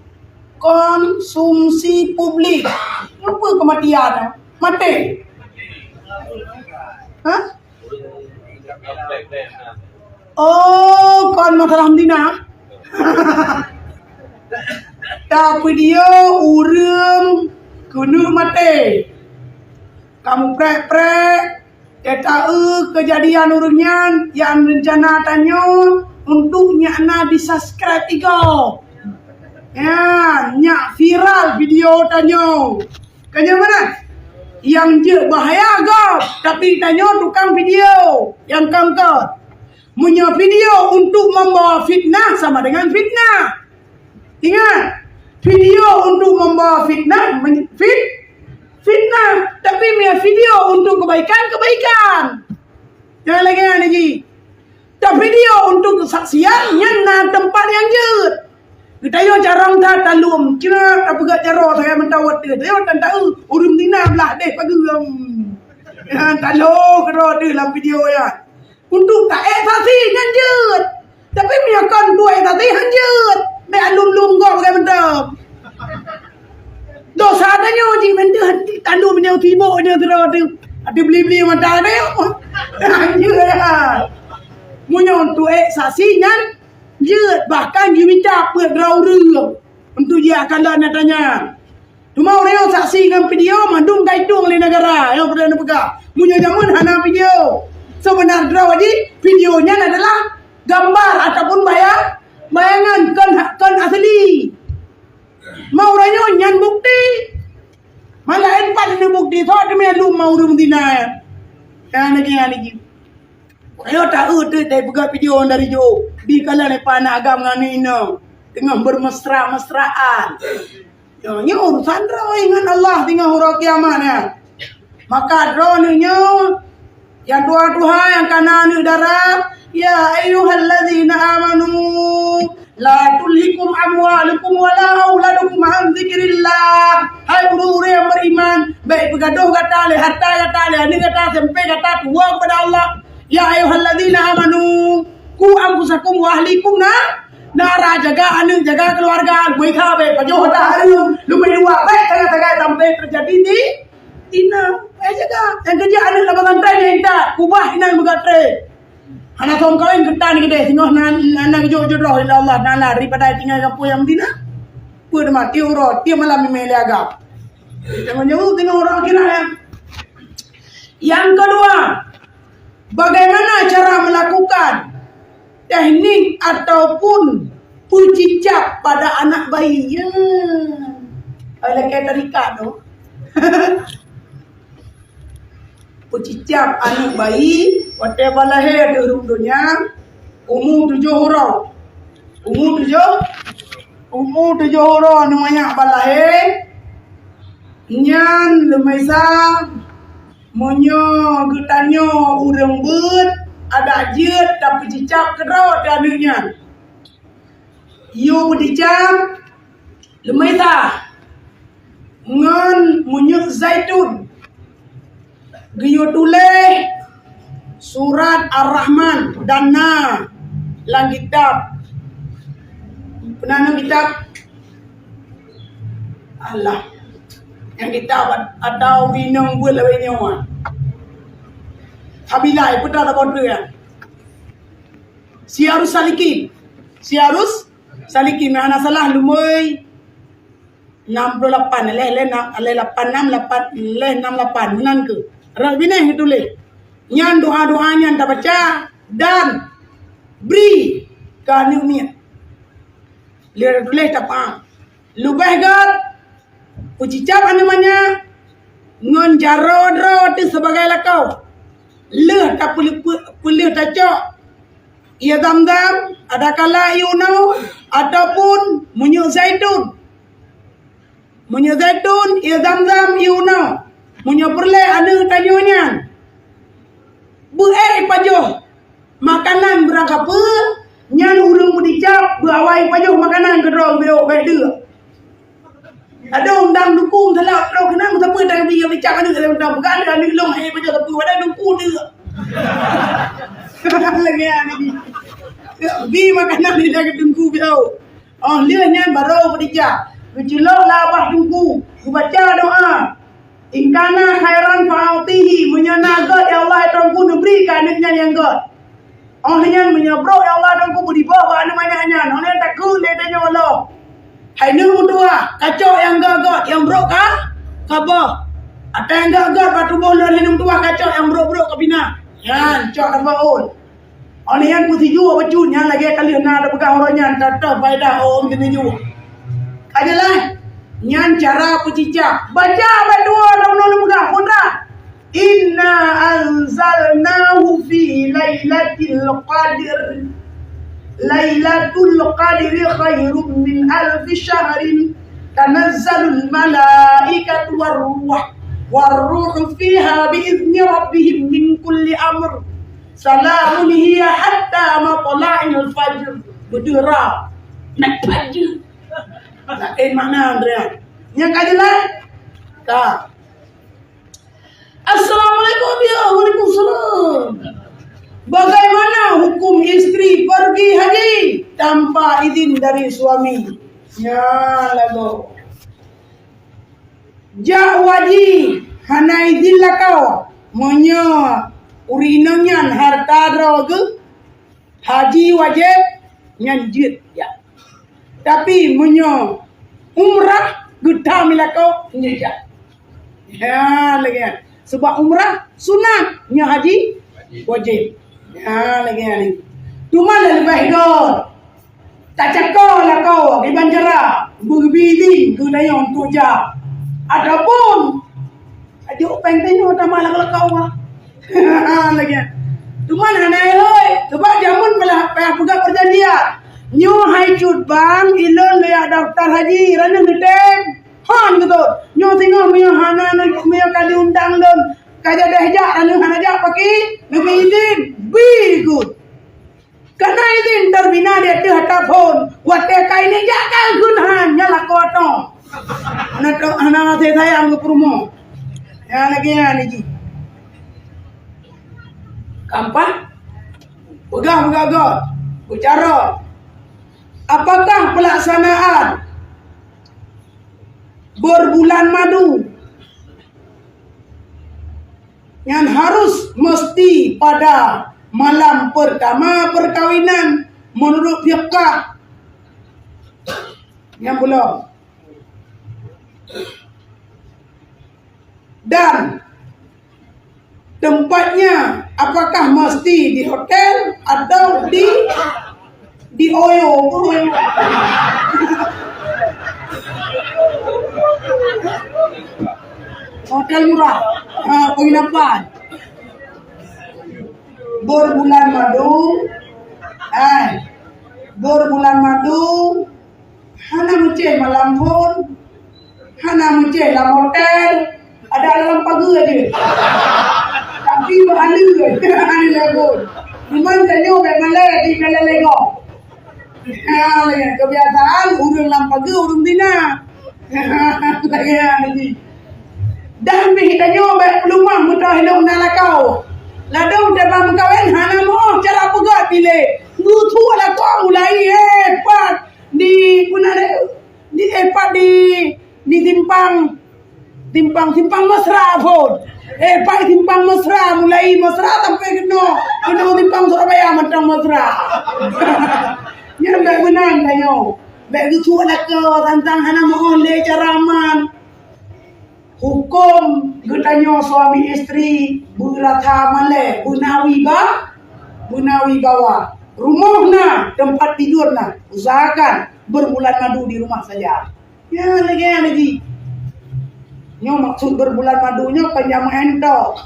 konsumsi publik? Apa kematian? Mati? Hah? Oh, kon masalah dina. Tapi dia ureuëng keuneuk maté. Kamu prek-prek, tataeu kejadian ureuëng nyan, nyang rencana tanyoe untuk nyak na di-subscribe igoe. Ya, nyak viral video tanyoe. Kanya mana? Yang je bahaya gob, tapi tanyoe tukang video yang kangkot. Meunyoe video untuk membawa fitnah sama dengan fitnah. Ingat, video untuk membawa fitnah, men-, fit-, fitnah. Tapi meunyoe video untuk kebaikan, kebaikan. Nyang lagèe nyan jih. Tavideo untuk kesaksian nyan na teumpat nyang jeuet. Geutanyong carông that taleuem, cina tapeugah jaroe sagai mantong watèe. Tayong tan taeu, ureueng Madinah blah deh pageue. Nyan talo keudroe deuh lam video nyan. Untuk taék saksi nyan jeuet. Tapi meunyoe kon untuk ék saksi han jeuet. Bèk alum-lum gob bagai mantong. Dosa tanyoe jih mantong hati tanduk meunyoe sibok nyoe sidroe tu. Hati bli-bli mata nyoe. Han jeuet. Meunyoe untuk ék saksi nyan jeuet, bahkan jimita peuet droe ureueng untuk jiakalon nyata nyan. Teuma ureueng nyang saksi ngon video mandum ka itueng lé negara nyang peureulèe neupeugah. Meunyoe jameun hana video, seubeuna droe jih video nyan adalah gambar ataupun bayang-, bayangan kon, kon asli. Ma ureueng nyoe nyan bukti. Malaén pat neubukti, soe teumé lom ma ureueng zina nyan. Nyan lagèe nyan jih. Ayo taeu teuh dai peugah video dari jauh. Di kala leupah aneuk agam ngon aneuk inong teungoh bermesra-mesraan. Nyoe, nyoe urusan droe ngon Allah teungoh uroe kiamat nyan. Maka droeneuh nyoe, nyang tuha-tuha nyang kana aneuk dara, ya ayyuhallazina amanu, la tulhikum amwalukum wala auladukum an dzikrillah. Hai ureueng-ureueng nyang beriman, bèk peugadôh gata lé harta gata, lé aneuk gata, sampai gata tuwoe keupada Allah. Ya ayyuhallazina amanu, qu anfusakum wa ahlikum na-, nara, jaga aneuk, jaga keuluwarga, leubèh khabèe pajoh hareuem, leubèh dua bèk sagai-sagai sampai teujadi di-, zina. Bèk jaga. Nyang keujeuet aneuk lam pesantren nyang intat, kubah inan meugatré. Hana song kawin keutan keudéh, singoh na, na, na geujok jodoh lé Allah Taala daripada tinggai gampông nyang zina. Peue teuma tiep uroe, tiep malam imè lé agam. Jangan jauh tengok orang akhirat ya. Yang kedua, bagaimana cara melakukan teknik ataupun peucicap pada anak bayi? Ya. Ai lakèe tarikat tu. Peucicap aneuk bayi watèe ba lahé di ureueng donya, umu tujoh uroe. Umu tujoh, umu tujoh uroe aneuk manyak ba lahé, nyan leumèe sa meunyoe geutanyoe ureueng beuet, adak jeuet tapeucicap keudroe teuh aneuk nyan. Yue peucicap, leumèe sa ngon minyeuk zaitun. Geuyue tuléh surat Ar-Rahman dan na lam kitab. Peue nan kitab? Alah. Nyang kitab at-, atau inong buet lawét nyoe. Habilai, peue teuma lam buku nyan? Siyarus Salikin. Siyarus Salikin, hana salah, lumbôi enam puluh lapan, leh, leh, na-, leh lapan enam, lapan, leh enam lapan, meunan keuh. Rot binéh geutuléh. Nyan doa-doa nyan tabaca dan bri keu aneuk miet. Lheuh tuléh tapeu'ah. Leubeh gét, peucicab aneuk manyak ngon jaroe droe teuh sibagai lakoe. Lheuh tapeuleu-, peulheuh tacok ié zam-zam, adakala ié unoe, ataupun minyeuk zaitun. Minyeuk zaitun, ié zam-zam, ié unoe. Meunyoe peureulèe aneuk tanyoe nyan beu-ék pajoh makanan beurangkapeue, nyan ureueng meudicab beu awai pajoh makanan keudroe beu-ék bèk deuk. Adoe undang dukung salah, keudroe keunan meusapeue dan bicab aneuk, aneuk undang peugah aneuk, aneuk lôn hai pajoh sapeue, padahai dukung deuk. Lagèe nyan. Bi makanan di lagèe dukung beu-ék. Óh lheueh nyan barô Khadijah geuculok lam babah teungku, geubaca doa, "In kana khairan fa a'tihi," meunyoe na gét ya Allah, ya Tuhanku, neubri keu aneuk nyan nyang gét. Óh lheueh nyan meunyoe brok ya Allah, ya Tuhanku, beudibôh bak aneuk manyak nyan. Óh lheueh nyan takheun lé tanyoe lom, "Hai neuh meutuwah, kacok nyang gét-gét, nyang brok ka, ka boh. Ata nyang gét-gét bak tuboh lôn hai neuh meutuwah, kacok nyang brok-brok ka pinah." Nyan cok lam baôn. Óh lheueh nyan peusijuek bacut nyan lagèe ka lheueh na tapeugah uroe nyan, teutoh faedah ôn keuneuk juek. Ka jeulaih, nyan cara peucicab. Baca bak dua lam nyoe lôn peugah, peue treuk? "Inna anzalnahu fi lailatil qadr. Lailatul qadri khairum min alfi syahrin. Tanazzalul malaikatu war ruh, war ruhu fiha bi izni rabbihim min kulli amr." Salamun hiya hatta matla'il fajr. Beudeuh ra. Nyan fajr. Laén makna, Andrea. Nyang ka jeulaih? Ka. Assalamualaikum, ya. Waalaikumsalam. Bagaimana hukum istri pergi haji tanpa izin dari suami? Nyan lagoe. Jak u haji hana izin lakoe, meunyoe ureueng inong nyan hareuta droe geuh, haji wajéb, nyan jeuet jak. Tapi meunyoe umrah geutam lakoe, nyan jak. Ha, lagée nyan. Sebab umrah sunat, nyoe haji wajéb. Ha, lagée nyan. Cuma leubeh göt. Tacako lakoe kiban cara, beubi idin keu tanyoe untuk jak. Ataupun ajok péng tanyoe tamah lakoe-lakoe. Lagée nyan. Cuman hana éh hôi, sebab jameun payah, payah peugah peujanjian. Nyoe hai cut bang, ilôn lé jak daftar haji, ranuh neutem. Han geutot. Nyoe singoh meunyoe hana, meunyoe ka diundang lôn, ka jadeh jak, ranuh hana jak paki, neubi idin, bi geuh. Kana idin terbina di ateueh ata phon. Watée ka ini jak ka gun han, nyan lakoe atong. Hana to, hana rasa sayang keu peurumoh. Nyan lagée nyan jih. Keempat, peugah-peugah göt, bicara. Apakah pelaksanaan berbulan madu nyan harus mesti pada malam pertama perkawinan menurut fiqah? Nyang belum. Dan tempatnya apakah mesti di hotel atau di, di oyo? Hotel murah. Ha, penginapan. Berbulan madu. Eh, berbulan madu. Hana meucéh malam phon, hana meucéh lam hotel, ada dalam pageue aja. Tapi beuhaleue, hana lé phon. Cuman tanyoe bék malée di dalam lego. Ha, kebiasaan ureueng lam pageue ureueng dina. Lagée nyan jih. Dan pih tanyoe bék peulumah meutoh ilong na lakau. Ladôm teuma meukawen hana meuoh cara peugah piléh. Geusuek lakoe mulai, eh, pat. Di puna deh, di, eh, pat di, di simpang, simpang, simpang mesra phon. Eh, pat simpang mesra, mulai mesra sampai keunoe, keunoe simpang Surabaya mantong mesra. Nyan bék meunan tanyoe. Bék geusuek lakoe tantang hana meuoh lé cara aman. Huköm geutanyoe suami istri beurasa malée, beuna wiba-, beuna wibawa. Rumoh na, teumpat tidur na. Usahakan berbulan madu di rumah saja. Ya, lagée nyan jih. Nyoe maksud berbulan madu nyoe kon nyang meu'en tok.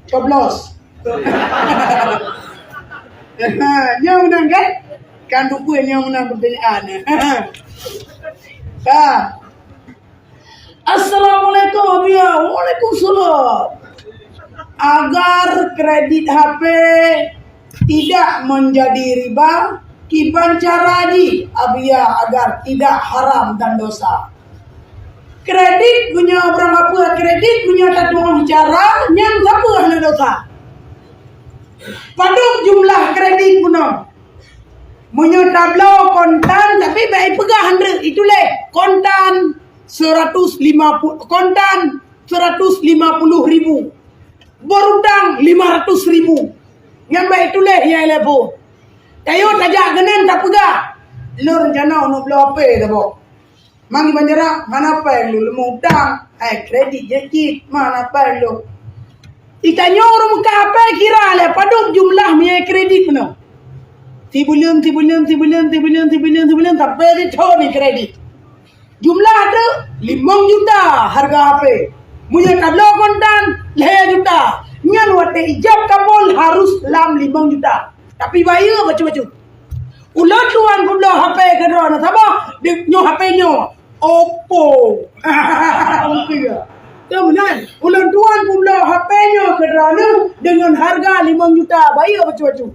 Coblos. Nyoe meunan kan? Kan lupa nyoe meunan pertanyaan. Ha. Assalamualaikum, Abiya. Waalaikumsalam. Agar kredit H P tidak menjadi riba, kiban cara jih, Abiya, agar tidak haram dan dosa? Kredit, meunyoe barang apa kredit, meunyoe tatu'oh cara, nyan sapeue hana dosa. Padub jumlah kredit bunoe? Meunyoe tabloe kontan, tapi bék ipeugah handreuk, ituléh kontan seratus lima puluh, kontan seratus lima puluh ribu. Berutang lima ratus ribu. Nyan bék ituléh nyang ileubeh. Tayue tajak keunan tapeugah, "Lôn rencana uneuk bloe H P saboh." Mang iban jarak, "Mana péng lôn, lôn utang, hai kredit jeuet cit, mana péng lôn?" Itanyoe ureueng meuka H P kira lé padub jumlah miyai kredit bunoe. Sibuleuen, sibuleuen, sibuleuen, sibuleuen, sibuleuen, sibuleuen, sampai sithon kredit. Jumlah tu limong juta harga H P. Meunyoe tabloe kontan, lhèe juta. Nyan watèe ijab kabul harus lam limong juta. Tapi bayeue bacut-bacut. Ulôn tuan kubloe H P keudroe na saboh, di, nyoe H P nyoe. Oppo. Oppo ya. Keumeunang, ulôn tuan peubloe H P nyoe keu droeneuh deungon hareuga limong juta, bayeue bacut-bacut.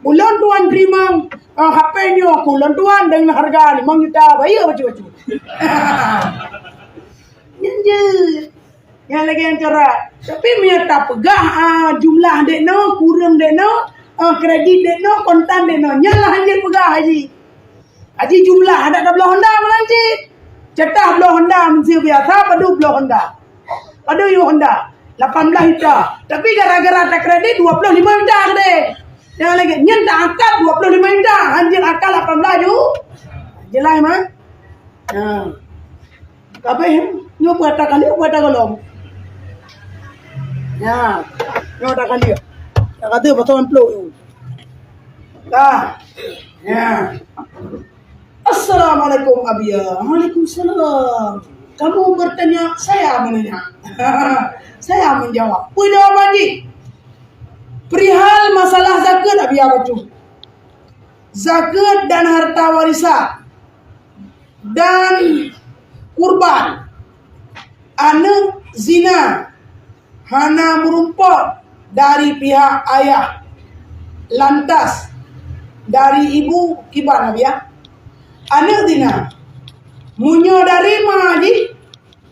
Ulôn tuan teurimong, eh, H P nyoe keu ulôn tuan deungon hareuga limong juta, bayeue bacut-bacut. Nyan jeuet. Nyan lagèe nyan cara. Tapi meunyoe tapeugah, ah, jumlah dek nyoe, kureueng dek nyoe, ah, kredit dek nyoe, kontan dek nyoe, nyan lah hanjeuet peugah, Haji. Haji jumlah adak tabloe Honda meunan cit. Ceutah bloe Honda meuseu biasa, padub bloe Honda. Padub yue Honda. Lapan belas juta. Tapi gara-gara takredit dua puluh lima juta keudeh. Nyan lagèe nyan taangkat dua puluh lima juta, hanjeuet angkat lapan belas ju-, jeulaih, man? Nah. Kabeh nyoe peue ata kali, peue ata golom. Ya, nyoe ata kali. Tak kata pasal amplop tu. Dah. Ya. Assalamualaikum, Abiya. Waalaikumsalam. Kamu bertanya, saya menanya. Saya menjawab. Peue jawaban jih? Perihal masalah zakat, Abiya bacut. Zakat dan harta warisan dan kurban. Aneuk zina hana meurumpok dari pihak ayah, lantas dari ibu kiban, Abiya? Aneuk zina, meunyoe dari ma jih,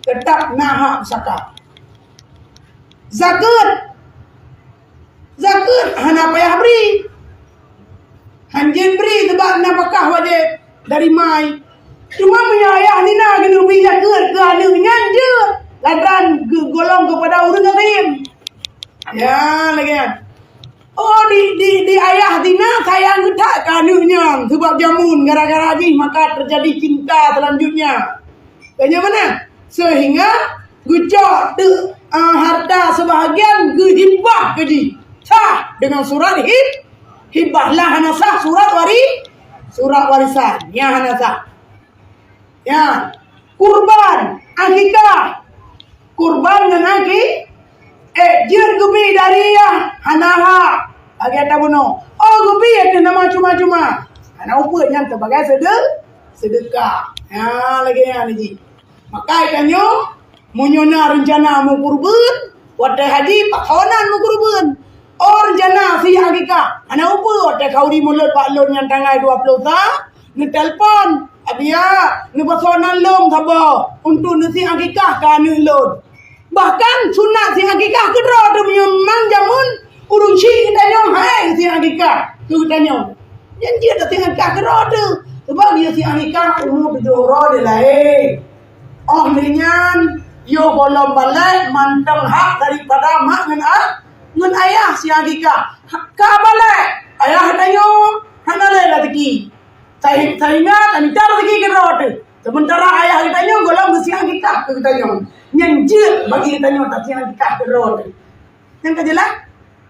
teutap na hak pusaka. Zakat, zakat hana payah bri. Hanjeuet bri, sabab nafakah wajéb dari ma. Cuma meunyoe ayah zina keuneuk bri zakat keu aneuk nyan jeuet, lantaran geugolong keupada ureueng gasien. Ya, lagèe nyan. Oh, di, di, di ayah zina sayang geuh that keu aneuk nyan, sabab jameun gara-gara jih maka teujadi cinta seulanjutnya. Keu nyan meunan, seuhingga geucok teuk, ah, harta seubahagian geuhibah keu jih. Sah deungon surat hib-, hibah, lah hana sah surat wari-, surat warisan. Nyan hana sah. Ya, kurban, akikah. Kurban ngon aki-, eh, jeuet geubi dari yah hana hak. Lagèe tabunoe. Oh, geubi ateueh nama cuma-cuma. Hana upeue nyan teubagai seude-, seudeukah. Ha, lagèe nyan jih. Maka geutanyoe, meunyoe na reuncana meukeureubeuen, watèe haji pakon meukeureubeuen. Oh, reuncana sie akikah. Hana upeue watèe khauri mulod bak lôn nyang tanggai dua ploh sa, neutelepon, "Abiya, neupasoe nan lôn saboh untuk neusie akikah keu aneuk lôn." Bahkan sunat sie akikah keudroe teuh meunyoe memang jameun ureueng chik geutanyoe hai sie akikah keu geutanyoe. Nyan jeuet tasie akikah keudroe teuh. Sabab yue sie akikah umu tujoh uroe dilahé. Oh lheueh nyan, yôh gohlom balek mantong hak daripada mak ngon a-, ngon ayah sie akikah. Ka balek, ayah geutanyoe hana lé raseuki. Sehingga tamita raseuki keudroe teuh. Sementara ayah geutanyoe gohlom geusie akikah keu geutanyoe. Nyan jeuet bagi geutanyoe tasie akikah keudroe teuh. Nyan ka jeulaih?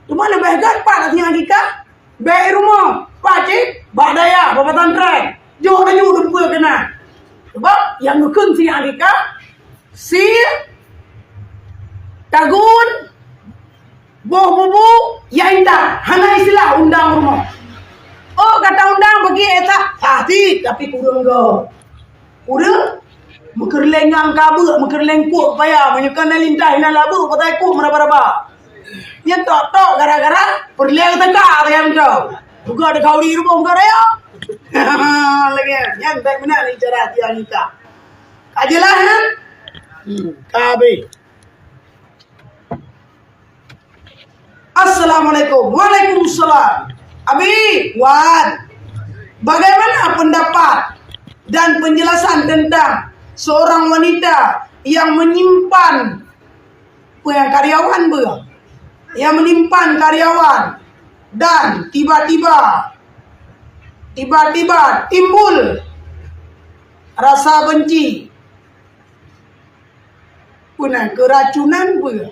Teuma leubeh göt pat tasie akikah? Bèk rumoh, pat cit, bak dayah, bak pesantren. Jôk tanyoe dumpeue keunan. Sabab nyang geukheun sie akikah, sie, tagun, boh bubu, ya intat, hana istilah undang rumoh. Oh, ka taundang bagi éta, pasti, tapi kureueng göt. Ureueng meukeureuléng ngang ka beuet, meukeureuléng kuek paya, meunyoe ka na lintai na labeue, patai kuek meuraba-raba. Nyan tok-tok gara-gara peureulèe teuka sagai meucau. Buka deukau di rumoh buka raya. Lagèe nyan, bèk meunan cara dia nikah. Ka jeulaih kan? Hmm, ka habéh. Assalamualaikum. Waalaikumsalam. Abi, Wan, bagaimana pendapat dan penjelasan tentang seorang wanita yang menyimpan, apa yang karyawan ber-, yang menyimpan karyawan dan tiba-tiba, tiba-tiba timbul rasa benci? Peue keracunan peue?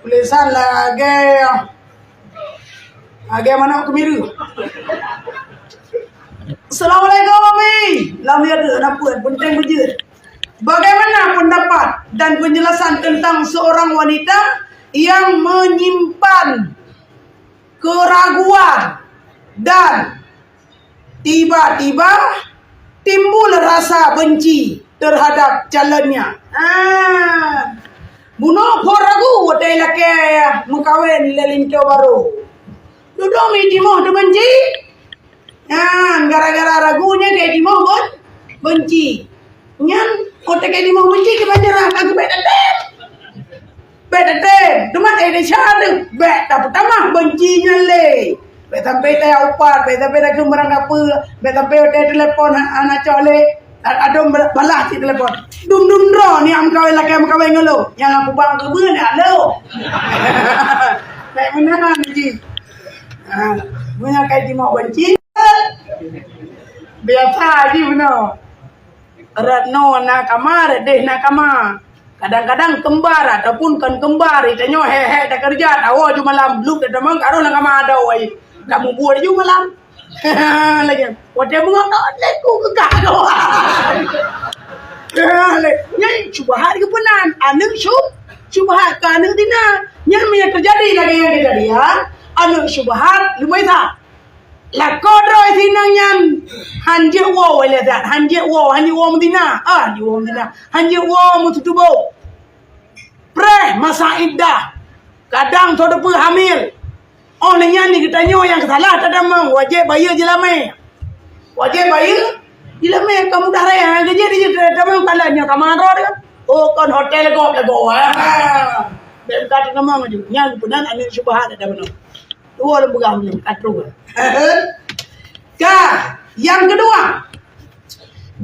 Tulisan lagèe, lagèe manok kemiri. Assalamualaikum, Abi. Lam ya tu, kenapa? Penting bejeuet. Bagaimana pendapat dan penjelasan tentang seorang wanita yang menyimpan keraguan dan tiba-tiba timbul rasa benci terhadap calonnya. Ah. Bunoe phon ragu watèe lakèe meukawen lé linto barô. Dudoe mi timoh teubenci. Nyan gara-gara ragu nyan keu timoh ben-, benci. Nyan watèe keu timoh benci keu banjara ka geubèk teutém. Bèk teutém, teuma eh desya deuh, bèk tapeutamah benci nyan lé. Bèk sampai taya upat, bèk sampai takheun barang kapeue, bèk sampai watèe telepon ha-, hana cok lé. A-, adong ba-, balah cit telepon. Dum dum droe ni am kawin lakèe meukawen ngon lôn. Nyang aku bang keubeue ni alo. Bèk meunan jih. Ha, meunyoe kai timoh benci. Biasa jih bunoe. Rot noe na kama, rot deh na kama. Kadang-kadang kembar ataupun kon kembar, tanyoe hék-hék takeureuja, tawoe ju malam, bluek tatamong, ka rôh lam kama adoe, tamubuet ju malam. Lagèe, watèe beungoh ka lé ku geugah kawan. Nyan syubhat geupeunan, aneuk syub-, syubhat keu aneuk dina. Nyan meunyo teujadi lagèe nyang keujadian, aneuk syubhat leumeh that. Lakoe droe sinong nyan han jeuet woe lé zat, han jeuet woe, han jeuet woe meuzina, ah, han jeuet woe meuzina, han jeuet woe meututoe boh. Preh masa iddah, kadang soe teupeu hamil. Óh lheueh nyan di geutanyoe nyang salah tatamong, wajéb bayeue jeulamé. Wajéb bayeue jeulamé, ka mudah raya, nyang keujeuet di jeuet tatamong, kalau nyoe ka marot kan. Oh, kon hotel gob lagoe, ah. Bèk ka tatamong laju. Nyan peunan aneuk syubhat tatamong. Dua lôn peugah nyoe, ka troh. Ka, yang kedua,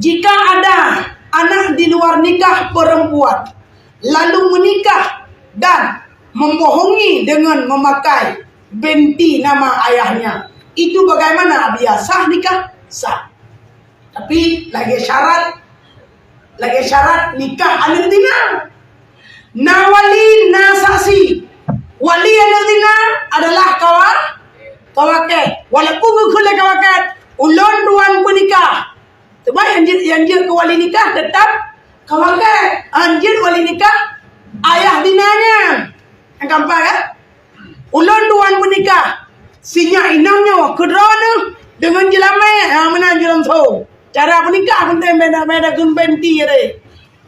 jika ada anak di luar nikah perempuan, lalu menikah dan membohongi dengan memakai binti nama ayahnya, itu bagaimana? Biasa nikah? Sah. Tapi lagèe syarat, lagèe syarat nikah aneuk dina. Na wali, na saksi. Wali aneuk dina adalah kawa-, kawakèe. Walaupun geukheun lé kawakèe, ulôn tuan peunikah. Teuma nyang jeuet, nyang jeuet keu wali nikah teutap kawakèe. Nyang jeuet wali nikah ayah dina nyan. Nyang keempat, kan? Ulôn tuan peunikah, si nyak inong nyoe keudroe neuh deungon jeulamé, ha, meunan jeulamé. Cara peunikah peunteng, beda-beda kheun binti deh.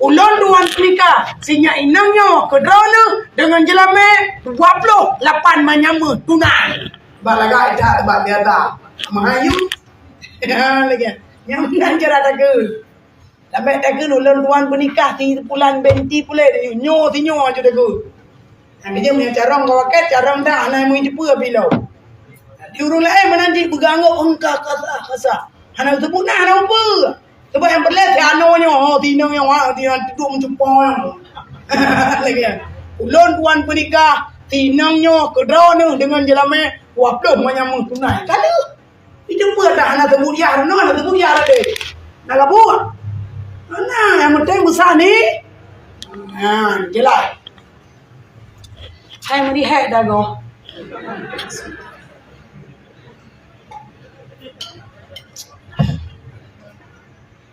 Ulôn tuan peunikah, si nyak inong nyoe keudroe neuh deungon jeulamé dua ploh lapan manyam meuh tunai. Bak lagak ijak bak biasa. Meuhayu. Lagèe. Nyang meunan cara takheun. Lam bèk takheun ulôn tuan peunikah si pulan binti puléh, nyoe si nyoe aju takheun. Nyang keujeuet meunyoe carông ka wakèe, carông dah hana meujeue pih lom. Di ureueng laén meunan jih peugah anggô, "Engka kasa, kasa." Hana teupeu na, hana teupeu. Sebab nyang peureulèe si anoe nyoe, ho, si inong nyoe, ha, si inong tudok meucupa nyoe. Lagèe nyan. Ulôn tuan peunikah, si inong nyoe keudroe neuh deungon jeulamé dua ploh manyam meuh tunai. Ka lheueh. Itu pun dah hana teubuyah, hana teubuyah lagi. Nak gabuh? Hana, yang penting besar ni. Ha, jelas. Hai melihat dah go.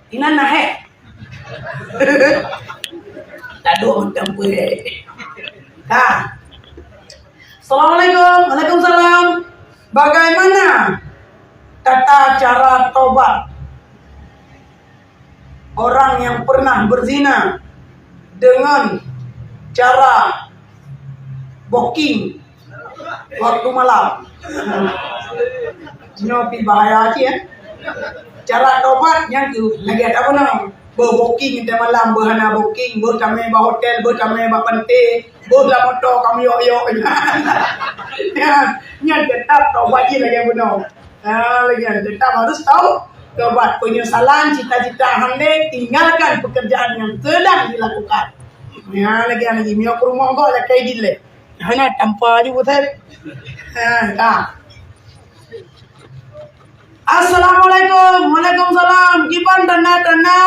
Inan na hék. Taduek mantong peuet. Ka. Assalamualaikum. Waalaikumsalam. Bagaimana tata cara tobat orang yang pernah berzina dengan cara booking waktu malam? Nyoe pih bahaya cit, eh. Cara tobat nyan keuh lagèe that bunoe. Beu-booking teuh malam, beu hana booking, beu tamè bak hotel, beu tamè bak pantai, beu lam moto kamoe yok-yok. Nyan, nyan teutap tobat jih lagèe bunoe. Ha, lagèe nyan teutap harus tau-, tobat, penyesalan, cita-cita handai, tinggalkan pekerjaan yang sedang dilakukan. Ha, lagèe nyan lagi, meunyoe keu rumoh gob lakèe dilèe. Hana tampa ju butet. Ha, ka. Assalamualaikum. Waalaikumsalam. Kiban tanda-tanda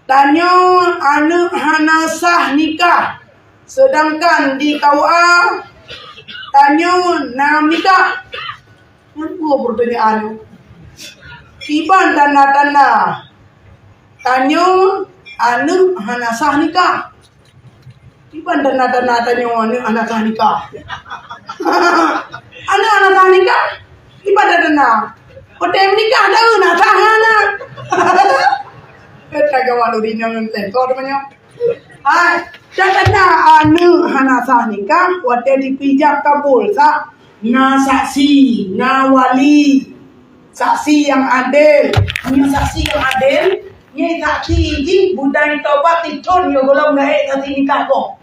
tanyoe aneuk hana sah nikah, sedangkan di K U A tanyoe na nikah? Nyan peue peurtanyaan nyoe? Kiban tanda-tanda tanyoe aneuk hana sah nikah? Kiban tanda-tanda tanyoe aneuk hana sah nikah? Aneuk hana sah nikah? Kiban tanda-tanda? Watèe meunikah dah na sah hana. Kita kawan ureueng inong lé, kau teman nyoe. Hai, dah kata aneuk hana sah nikah, watèe dipijak kabul sa, na saksi, na wali. Saksi nyang adil. Meunyoe saksi nyang adil, nyan saksi jih budai tobat titôn nyoe gohlom gaék saksi nikah boh.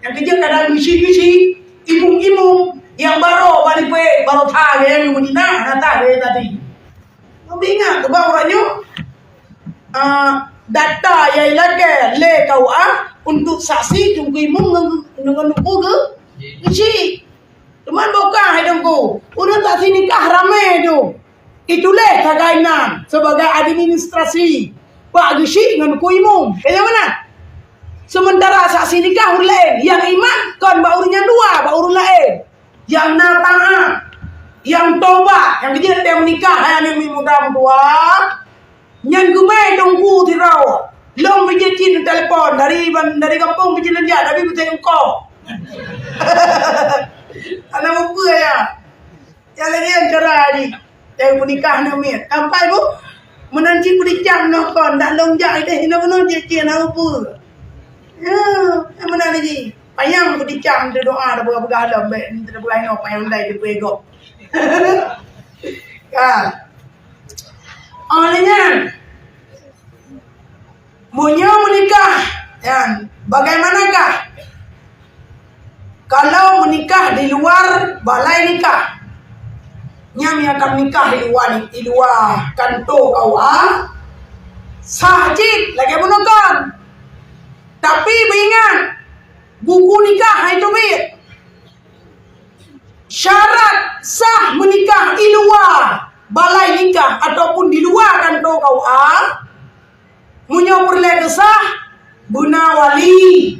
Nyang keujeuet kadang misi-misi, imum-imum, nyang barô bak lipék, barô that gaya nyang Madinah, na that gaya tadi. Ingat keu bak uroe nyoe, ah, data nyang ilakèe lé K U A untuk saksi teungku imum ngon, ngon teungku geu-, geuchik. Teuma bukan hai teungku, ureueng saksi nikah ramé tu. Itulah sagai nan sebagai administrasi bak geuchik ngon teungku imum. Kaya meunan. Sementara saksi nikah ureueng laén, nyang iman kon bak ureueng nyang dua, bak ureueng laén. Nyang na taat, nyang tobat, nyang keujeuet teuh meunikah hai aneuk miet muda meutuah, nyan geumai teungku sidroe. Lôn pih jeuet cit neutelepon dari, dari gampông pih jeuet lôn jak, tapi beutôi engko. Hana mupeue ya. Nyang lagèe nyan cara jih. Nyang peunikah aneuk miet. Sampai bu, meunan cit peudicam nyoe kon, dak lôn jak ideh inoe-inoe cit-cit hana mupeue. Ya, nyang meunan jih. Payang peudicam teudoa, tapeugah-peugah lom, bèk teupeugah inoe, payang dai teupeue gob. Ka. Oh, lé nyan. Meunyoe meunikah, nyan, bagaimanakah kalau meunikah di luar balai nikah? Nyan nyang ka meunikah di luwa, di luwa kantô K U A, sah cit lagèe bunoe kon. Tapi beuingat, buku nikah hai teubiet. Syarat sah meunikah di luwa balai nikah ataupun di luwa kantô K U A, meunyoe peureulèe keusah, beuna wali.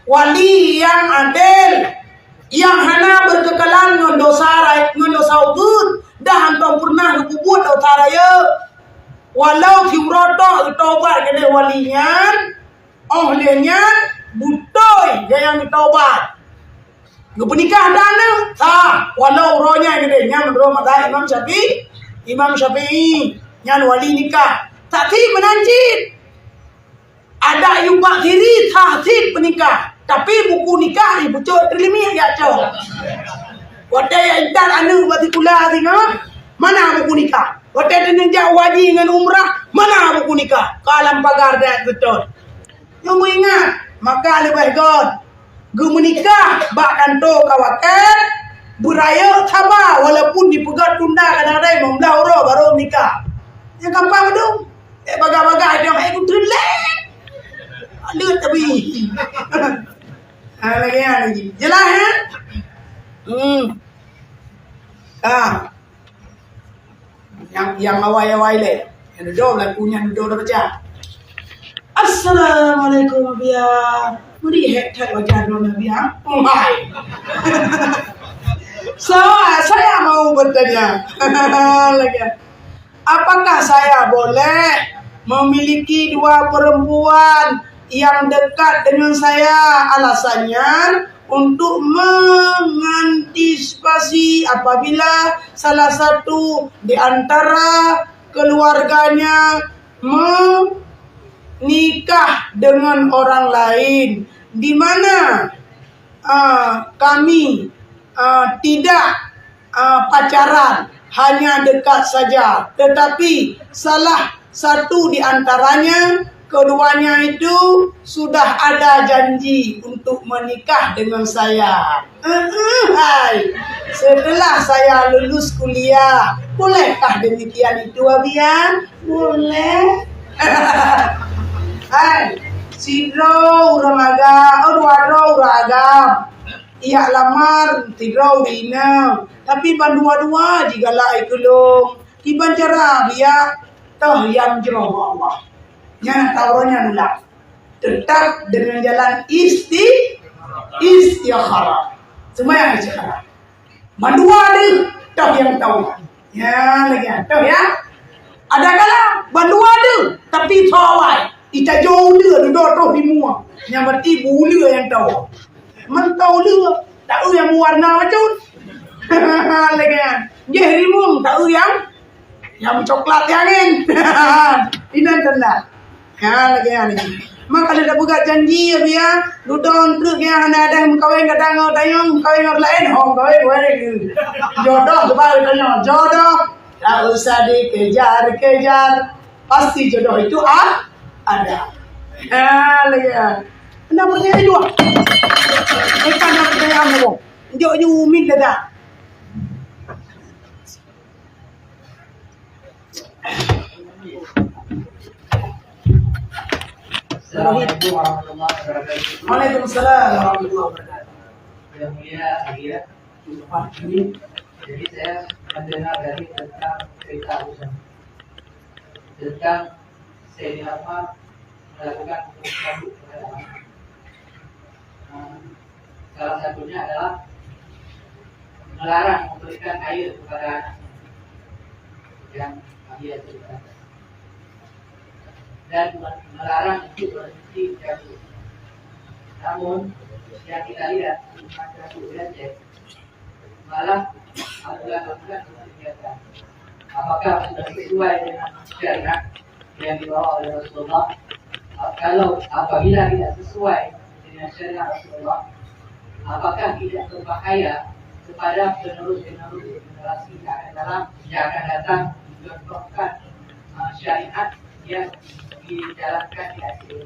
Wali nyang adil, nyang hana beukeukalan ngon dosa ra-, ngon dosa ubeut, dan hántom peureunah geupeubuet dosa rayeuk. Walau siuroe tok geutobat keudeh wali nyan, óh lheueh nyan beutôi gaya meutobat. Geupeunikah dan aneuk, sah. Walau uroe nyan keudeh, nyan meunurot mazhab Imam Syafi'i, Imam Syafi'i, nyan wali nikah. Saksi meunan cit. Adak yue bak siri sah cit peunikah, tapi buku nikah jipeucok teulimiek jak cok. Watèe jak intat aneuk bak sikula singoh, mana buku nikah? Watèe teungeut jak haji ngon umrah, mana buku nikah? Ka lam pagar that seutôt. Nyoe meuingat, maka leubeh göt geumeunikah bak kantô K W K, beurayeuk saba walaupun dipeugöt tunda kadang-kadang limong blaih uroe barô meunikah. Nyang gampang tu, eh, bagah-bagah dia hai kutreun lé. Ada tapi. Ha, lagi, ha, lagi. Jelas, ha? Hmm. Ha. Nyang, nyang awai-awai lé. Nyang dudoe lagu nyan dudoe dah baca. "Assalamualaikum, Abiya." Beri hek that wajah droe, Abiya. Oh, hai. Saya, saya mau bertanya. Lagi. Apakah saya boleh memiliki dua perempuan yang dekat dengan saya? Alasannya untuk mengantisipasi apabila salah satu di antara keluarganya menikah dengan orang lain, di mana, ah, kami, ah, tidak, ah, pacaran, hanya dekat saja. Tetapi salah satu di antaranya, keduanya itu sudah ada janji untuk menikah dengan saya. Heeh, hai. Setelah saya lulus kuliah, bolehkah demikian itu, Abiya? Boleh. Hai, sidroe ureueng agam, oh, dua droe ureueng agam. Ijak lamar sidroe ureueng inong, tapi ban dua-dua jigalak ikeulong. Kiban cara, Abiya? Toh nyang jroh bak Allah. Nyan tauroe nyan ulang. Tetap dengan jalan isti-, istikharah. Seumayang istikharah. Mandua deuh, toh nyang tau. Ya, lagi, toh ya. Ada kala mandua deuh, tapi tho awai. Itajo uleue dudoe troh di mua. Nyang berarti bu uleue nyang tau. Mantong uleue, taeu nyang meuwarna macam. Lagi, jih rimueng, taeu nyang Nyang coklat nyang nyan. Inan tanda. Ha, lagèe nyan. Maka lé tapeugah janji, ya, biya, dudoe treuk nyang hana ada meukawen, kadang ngon dayong, meukawen ngon laén, ho, meukawen, meukawen. Jodoh, sebab tanya, jodoh tak usah dikejar-kejar. Pasti jodoh itu a-, ada. Ha, lagèe nyan. Kena percaya jua. Bukan nak percaya kamu. Jok ju umin dah. Assalamualaikum warahmatullahi wabarakatuh. Waalaikumsalam warahmatullahi wabarakatuh. Yang mulia, Alia. Jadi saya mendengar dari tentang cerita Ustaz. Tentang Sayyidina Umar melakukan hukum cambuk kepada anak. Nah, salah satunya adalah melarang memberikan air kepada anak yang dia ceritakan. Dan melarang untuk berhenti cambuk. Namun, yang kita lihat, di masa Aceh, malah apabila melakukan kegiatan, apakah sudah sesuai dengan syariat yang dibawa oleh Rasulullah? Kalau apabila tidak sesuai dengan syariat Rasulullah, apakah tidak berbahaya kepada penerus-penerus generasi yang akan datang, yang akan datang mencontohkan, uh, syariat yang dijalankan di Aceh?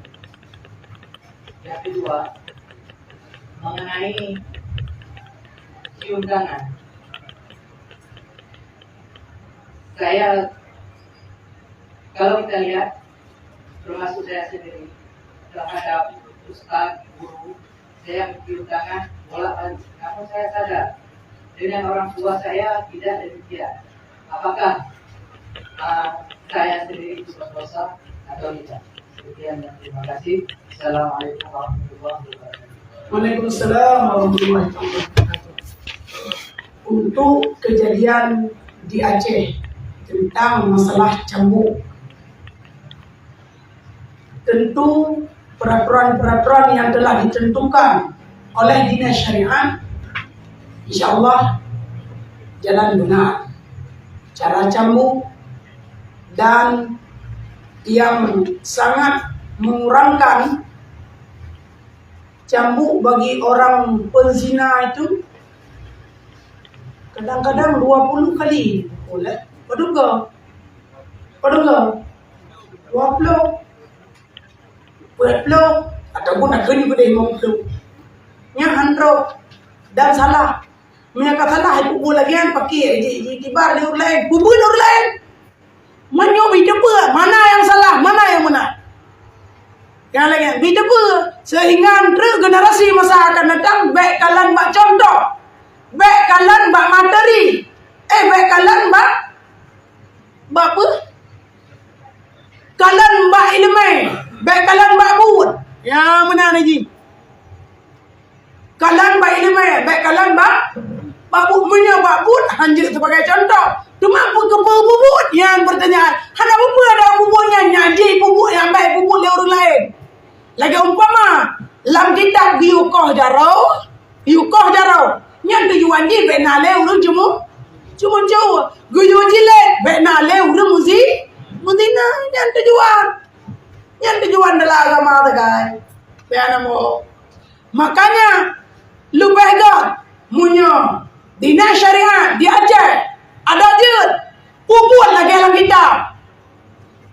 Yang kedua, mengenai cium tangan. Saya, kalau kita lihat, termasuk saya sendiri, terhadap ustaz, guru, saya mencium tangan bolak-balik. Namun saya sadar, dengan orang tua saya tidak demikian. Apakah, ah, saya sendiri itu berdosa atau tidak? Sekian dan terima kasih. Assalamualaikum warahmatullahi wabarakatuh. Waalaikumsalam warahmatullahi wabarakatuh. Untuk kejadian di Aceh tentang masalah cambuk, tentu peraturan-peraturan yang telah ditentukan oleh dinas syariat, insya Allah jalan benar cara cambuk, dan yang sangat mengurangkan cambuk bagi orang penzina itu kadang-kadang dua puluh kali. Boleh? Padum go? Padum go? Dua puluh. Peuet ploh ataupun nakeuh nyoe keudeh limong ploh. Nyan han trok dan salah. Meunyoe ka salah, ipubuet lagèe nyan, pakè ji-, ji-, jibar lé ureueng laén, peubuet lé ureueng laén. Meunyoe bri teupeue mana nyang salah, mana nyang meunan. Nyang lagèe nyan bri teupeue, seuhingga treuk generasi masa akan datang bèk kalon bak contoh, bèk kalon bak materi, eh, bèk kalon bak, bak peue? Kalon bak ileumèe, bèk kalon bak buet. Nyan meunan jih. Kalon bak ileumèe, bèk kalon bak, bak buet. Meunyoe bak buet, han jeuet sibagai contoh. Teuma peu-, keupeue peubuet? Nyan peurtanyaan. Hana peue-peue ada peubuet nyan, nyan jih peubuet nyang bèk peubuet lé ureueng laén. Lagèe umpama, lam kitab geuyue koh jaroe, geuyue koh jaroe, nyan tujuan jih bèk na lé ureueng ceumu-, ceumeucue. Geuyue jilèd, bèk na lé ureueng meuzi-, meuzina, nyan tujuan. Nyan tujuan dalam agama sagai. Bèk na mo. Makanya, leubeh göt, meunyoe dinas syariat di Aceh, adak jeuet, peubuet lagèe lam kitab.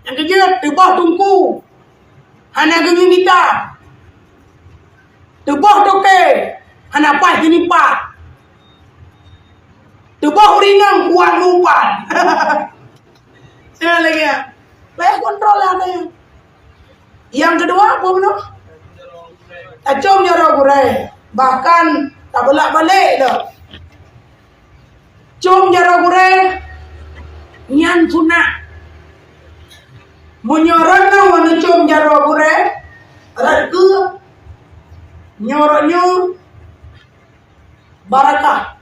Nyang keujeuet, teuboh teungku, hana geungieng gita. Teuboh toke, hana paih geunipat. Teuboh urineueng, uat meuupat. Nyan lagèe nyan. Payah kontrol lah nyan. Nyang keudua, peue bunoe? Tacôm jaroe gurèe. Bahkan tabolak-balik lom. Côm jaroe gurèe nyan sunat. Meunyoe rot nyoe neucôm jaroe gurèe, rot keuh nyoe, rot nyoe barakah.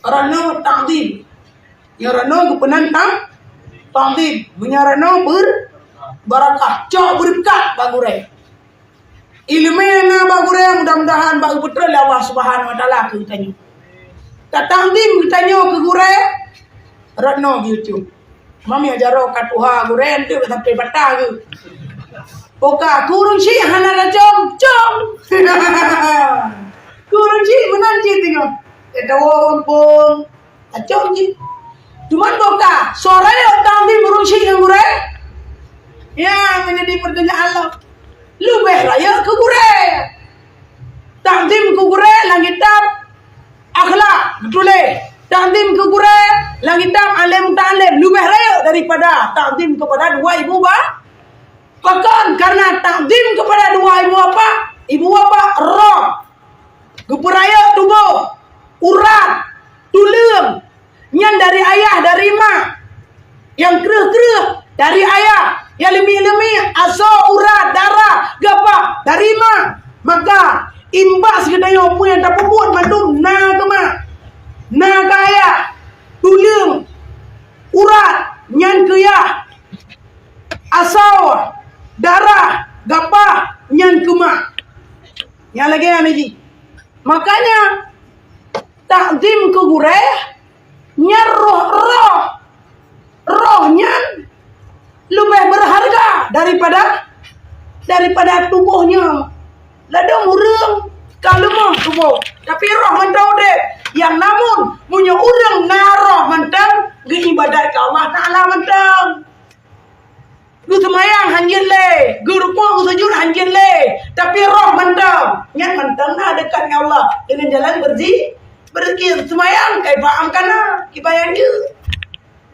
Rot nyoe takzim. Nyoe rot nyoe geupeunan ta-, takzim. Meunyoe rot nyoe ber-, barakah. Cok beureukat bak gurèe. Ileumèe nyang na bak gurèe, mudah-mudahan bak geupeutrön lé Allah Subhanahu wa Taala keu geutanyoe. Tatakzim geutanyoe keu gurèe, rot nyoe geuyue côm. Mami jaroe ka tuha gurée, tu sampai patah ke. Oka, kureueng syiek hana tacom, com. Kureueng syiek meunan cit teungoh. Tatawa gampông. Tacom cit. Cuman boka, soe rayeuk takzim ureueng syiek ngon gurée? Nyan menjadi pertanyaan lom. Leubeh rayeuk keu gurée. Takzim keu gurée lam kitab akhlak geutuléh. Takzim keu gurée lam kitab alim muta'alim. Leubeh rayeuk daripada takzim kepada dua ibu ba-, pakon? Karena takzim kepada dua ibu bapak, ibu bapak roh. Geupeurayeuk tuboh, urat, tuleueng, nyan dari ayah, dari mak. Nyang kreueh-kreueh dari ayah, nyang leumiek-leumiek, asoe, urat, darah, gapah dari mak. Maka, imbas geutanyoe peue nyang tapeubuet mandum na keu mak, na keu ayah, tuleueng, urat, nyan keu yah, asoe, darah, gapah, nyan keu mak. Nyang lagée nyan jih. Makanya, takzim keu gurée nyan roh-roh, roh nyan leubeh berharga daripada, daripada tuboh nyoe. Ladom ureueng ka leumoh tuboh, tapi roh mantong udeb. Yang namun, meunyoe ureueng na roh mantong, geuibadat keu Allah Taala mantong. Geuseumayang hanjeuet lé, geurukuk geusujut hanjeuet lé, tapi roh mantong, nyan mantong na dekat ngon Allah dengan jalan berzi-, berzikir. Seumayang kai paham kana, kiban nyang jeuet.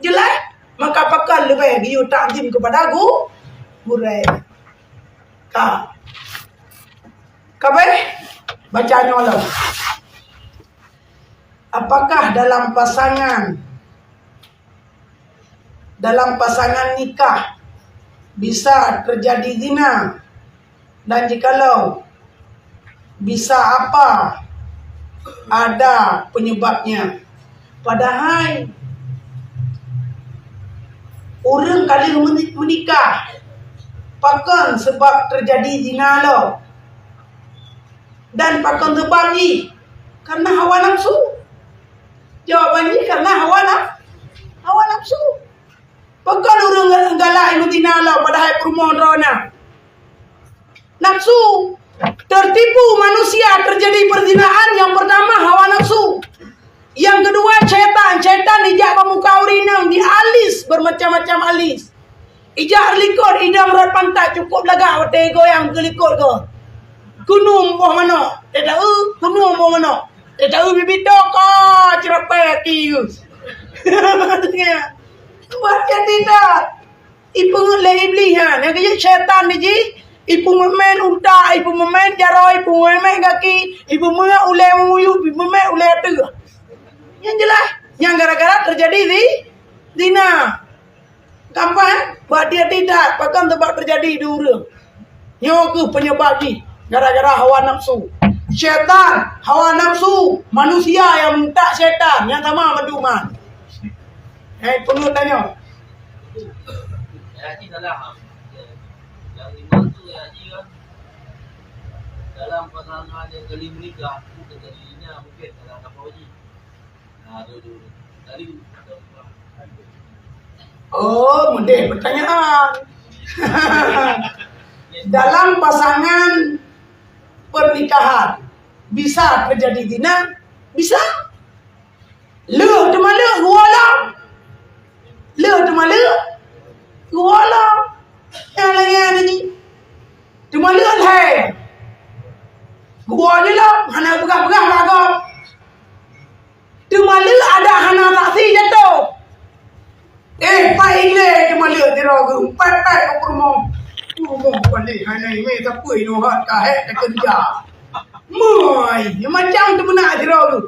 Jeulaih, maka pakon leubeh geuyue takzim keupada gu-, gurée. Ka. Ka abéh? Baca nyoe lom. Apakah dalam pasangan dalam pasangan nikah bisa terjadi zina, dan jikalau bisa, apa ada penyebabnya? Padahai ureueng ka lheueh meuni-, meunikah, pakon seubab terjadi zina lom? Dan pakon seubab jih? Karena hawa nafsu. Jawaban jih karena hawa naf-, hawa nafsu. Pakon ureueng galak meutina lom padahai peurumoh droe na? Nafsu. Tertipu manusia terjadi perzinaan yang pertama hawa nafsu. Yang kedua syaitan. Syaitan ijak bak muka ureueng inong, dialis bermacam-macam alis. Ijak likot idong rot pantat cukup lagak watée goyang keu likot goe. Keunoe boh manok, teuta-eu keunoe boh manok. Teuta-eu bibi toka ceurapai aki geuh. Buat jadi that. Ipeungeut lé Iblih nyan, nyang keuh syaitan jih, ipeumeumen unta, ipeumeumen jaroe, ipeumeumen gaki, ipeumeuet ulée muyueb, ipeumeuet ulée ateueh. Nyang jeulaih, nyang gara-gara teujadi zi-, zina. Gampang, eh? Bah dia tidak, pakon teubak teujadi di ureueng. Nyoe keuh peunyeubab jih, gara-gara hawa nafsu. Syaitan, hawa nafsu, manusia nyang minta syaitan, nyang sama mandum nyan. Eh, peungeut tanyoe. Haji salah. Yang lima tu, ya, Haji, kan? Dalam pasangan yang kali menikah, itu terjadinya mungkin salah apa, Haji? Nah, tu, tu. Tadi, Oh, mudeh pertanyaan. Dalam pasangan pernikahan bisa terjadi zina? Bisa. Leuh teuma leuh geuwoe lom. Leuh teuma leuh geuwoe lom. Nyang laén jih. Teuma leuh lhée. Geuwoe jih lom, hana peugah-peugah bak gob. Teuma leuh adak hana saksi jatoh. Eh, pai ilée teuma leuh sidroe geuh, pai-pai u peurumoh. Peurumoh paléh hana imé sapeue inoe hat ka hék ka keureuja. Meuai, macam teumeunak sidroe geuh.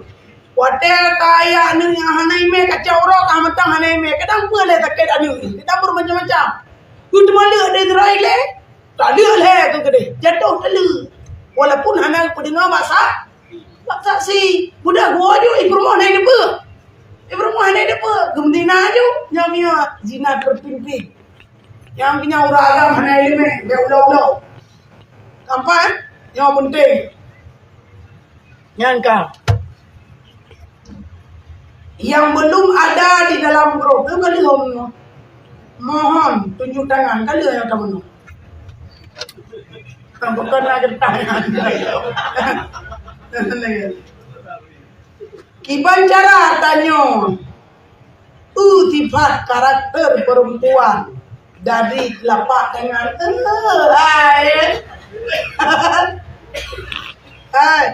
Watée ka ayah aneuëk nyang hana imé, ka cok uroe ka mantong hana imé, kadang peue lé sakét aneuëk, kadang beumacam-macam. Keu teuma leuh deh sidroe ilée, taleuek lhée keu keudeh, jatoh taleuek. Walaupun hana peudeungoe bak sa-, bak saksi, mudah geuwoe ju, i peurumoh hana teupeue. I peurumoh hana teupeue, geumeutina ju, nyan miyueb zina terpimpin. Nyang keunyan ureueng agam hana ileumé, bèk ulo-ulo. Tampan, nyoe peunteng. Nyan ka. Yang belum ada di dalam grup, tu kan lheueh nyoe. Mohon tunjuk tangan. Ka lheueh nyang ka bunoe. Bukan na geutangan. Kiban cara tanyoe, eu sifat karakter perempuan dari telapak tangan. Eh, hai. Hai.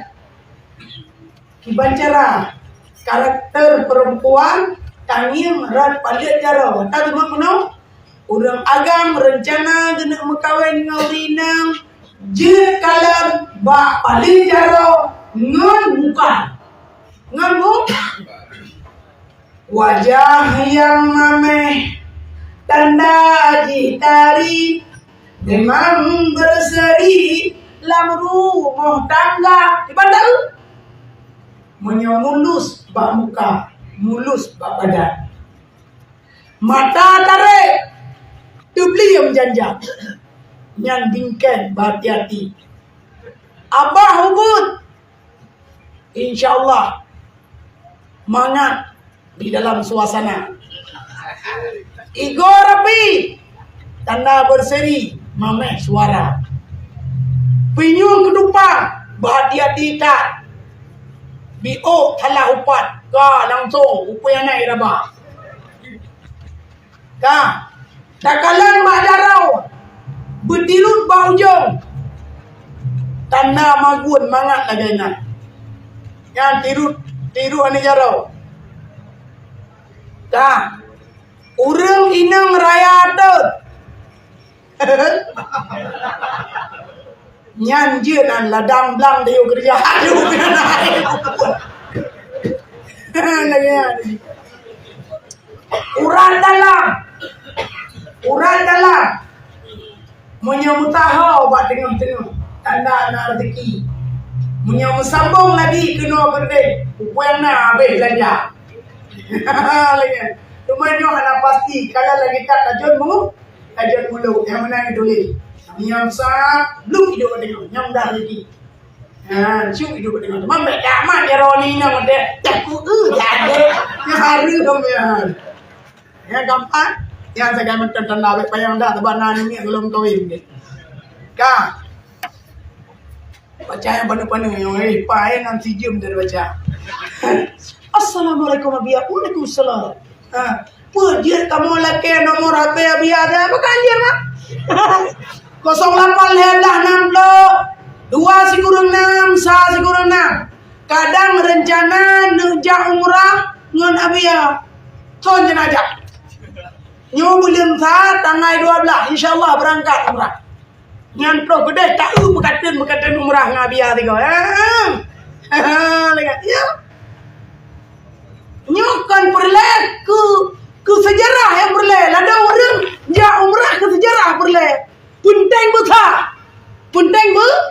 Kiban cara karakter perempuan tangieng rot paleuet jaroe. Ka teumeuet meunoe? Ureueng agam reuncana geuneuk meukawen ngon ureueng inong, jeuet kalon bak paleuet jaroe ngon muka. Ngon mu-, wajah nyang mamèh, tanda jih tari, memang berseri lam rumoh tangga. Iban taeu? Meunyoe mulus bak muka, mulus bak badan. Mata tarek, teubliem janjang. Nyan bingkeng, beuhati-hati. Abah ubeut, insya Allah, mangat di dalam suasana. Igoe rapi, tanda berseri, mamèh suara. Pinyueng keudupang, beuhati-hati that. Biôk salah upat, ka langsong upée aneuk raba. Ka, takalon bak jaroe, beutirot bak ujong. Tanda magun mangat lagèe nyan. Nyan tirot, tirot aneuk jaroe. Ka, ureueng inong raya teuh. Nyan jeuet nan ladang blang dayeuh keureuja. Aduh, keunan. Urat dalam. Urat dalam. Meunyoe meusaho bak teungoh-teungoh, tanda na rezeki. Meunyoe meusambong lagi keunoe keudeh, upeueng na habéh belanja. Teuma nyoe hana pasti, kalau lagi tak tajot mu, tajot muluk, nyang meunan tuléh. Nyang sa, bluk idok tengok, nyang dah lagi. Ha, cuk idok tengok. Teuma bèk tamat ya roni nyang deh. Takut eh, jadi. Nyang harus dong ya. Nyang gampang, nyang sagai mantong tanda bèk payah dah, teuma na ni golom kawin deh. Ka. Baca nyang paneuk-paneuk nyoe, eh, paéh nan sijeuem dari baca. Assalamualaikum, Abiya. Waalaikumsalam. Ha, peue jeuet kamoe lakèe nomor H P Abiya dah? Apa kan jeuet, Mak? Kosong lapan lhèe blah nam ploh, dua sikureueng nam, sa sikureueng nam. Kadang reuncana neuk jak umrah ngon Abiya. Thon jeunajak. Nyoe buleuen sa tanggai dua blah, insya Allah beurangkat umrah. Nyan troh keudeh taeu peukateun-peukateun umrah ngon Abiya tiga. Ha. Ha, lihat, ya. Nyoe kon peureulèe keu, keu seujarah nyang peureulèe. Ladôm ureueng jak umrah keu seujarah peureulèe. Peunteng beusa. Peunteng beu-,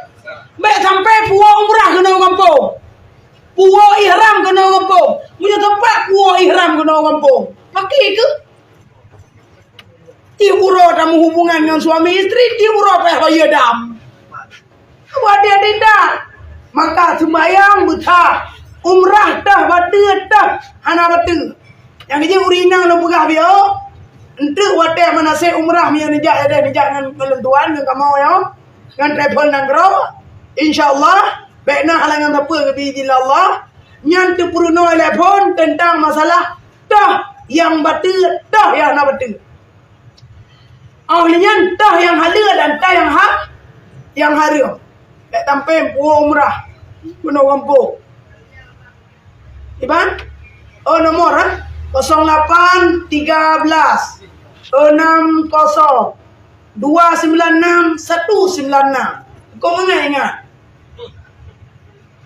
bèk sampai puwoe umrah keunoe gampông. Puwoe ihram keunoe gampông. Meunyoe teumpat puwoe ihram keunoe gampông. Paké keu Tiep uroe tameuhubungan ngon suami istri, tiep uroe payah bayeue dam. Watèe tindak, maka seumayang beusa, umrah teuh bateue teuh hana bateue. Nyang jih ureueng inong lôn peugah biôh, eunteuk watèe meunaseb umrah meunyoe neujak, neujak ngon, ngon lôn tuan, ngon kamoe nyoe, ngon travel nanggroe, insya Allah, bèk na halangan sapeue geubri idin Allah, nyan teupeurunoe lé phôn teuntang masalah Toh nyang bateue, toh nyang hana bateue. Óh lheueh nyan toh nyang haleue dan toh nyang ha-, nyang hareuem. Bèk tampém puwoe umrah keunoe gampông. Iban? Oh, nomor, ha? Kosong lapan tiga belas enam kosong dua sembilan enam satu sembilan enam. Kok mangat ingat?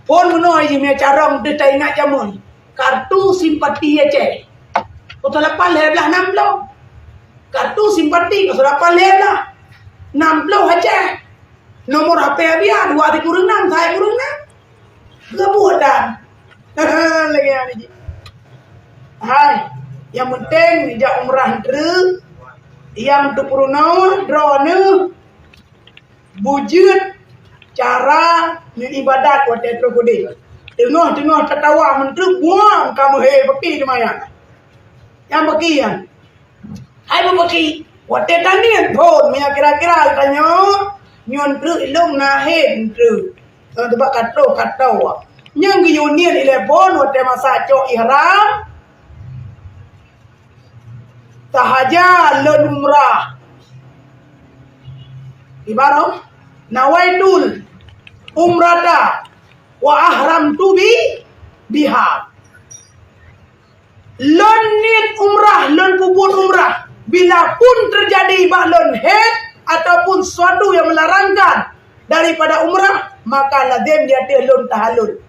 Phôn bunoe jih meunyo carông deuh taingat jameun. Kartu simpati Aceh. Kosong lapan lhèe blah nam ploh. Kartu simpati kosong lapan lhèe blah nam ploh Aceh. Nomor H P Abiya dua sikureueng nam, sa sikureueng nam. Geubuet dan. Lagèe nyan jih. Hai, nyang penting neujak umrah treuk, nyang teupeurunoe droeneuh. Beujeuet cara neuibadat watèe troh keudeh. Teungoh-teungoh tatawaf meuntreuk buang ka meuhé beuki teuma nyan. Nyang beuki nyan. Ai beuki, watèe taniet phôn, meunyo kira-kira geutanyoe, nyoe treuk ilôn na hén treuk. Nyoe teuba ka troh, ka troh. Nyang geuyue niet ilèe phôn watèe masa cok ihram, tahaja lôn umrah. Ibarat, nawaitul umrata wa ahramtu bi, biha. Lôn niet umrah, lôn peubuet umrah. Bila pun teujadi bak lôn hét ataupun sesuatu yang melarangkan daripada umrah, maka lazem di ateueh lôn tahallul.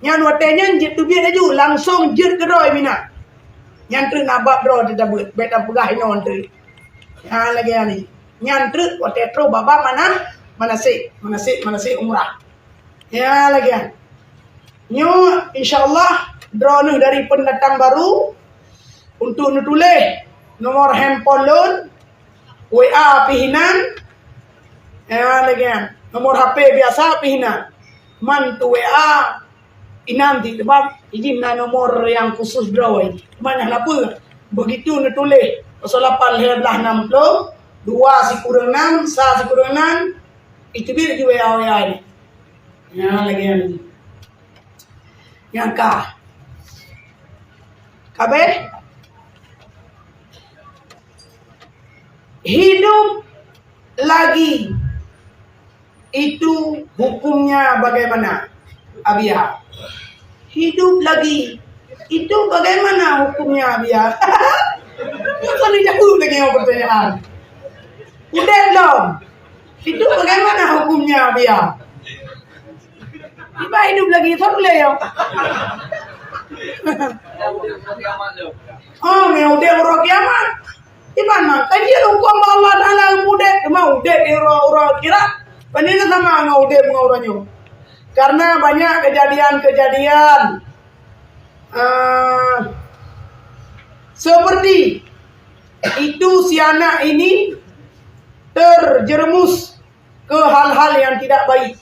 Nyan watèe nyan jeuet teubiet laju, langsong jeuet keudroe Mina. Nyan treuk na bab droe teutabeuet, bèk tapeugah inoe treuk. Nyan lagèe nyan. Nyan treuk watèe troh bab-bab mana, manasik, manasik, manasik umrah. Ya, lagèe nyan. Nyoe, insya Allah, droeneuh dari pendatang baru untuk neutuléh nomor handphone lôn, W A pih inan. Ya, lagèe nyan. Nomor H P biasa pih inan. Man tu W A inan di teumpat, izin na nomor nyang khusus droe. Teuma nyan hana peue. Begitu neutuléh kosong lapan lhèe blah nam ploh, dua sikureueng nam, sa sikureueng nam, itu biet di W A, W A nyan. Nyan lagèe nyan. Nyang ka. Ka abéh? Hidup lagi. Itu hukumnya bagaimana, Abiya? Hidup lagi. Itu bagaimana hukumnya, Abiya? Bukan dijawab lagi yang pertanyaan. Udép lom. Itu bagaimana hukumnya, Abiya? Iba hidup lagi, sabar lé, ya. Oh, meu udép uroe kiamat. Iban mah, ka jeuet huköm Allah Taala udép, teuma udép di uroe-uroe akhirat, bandingan sama ngon udép ngon uroe nyoe. Karena banyak kejadian-kejadian, eh, seperti itu, si anak ini terjerumus ke hal-hal yang tidak baik.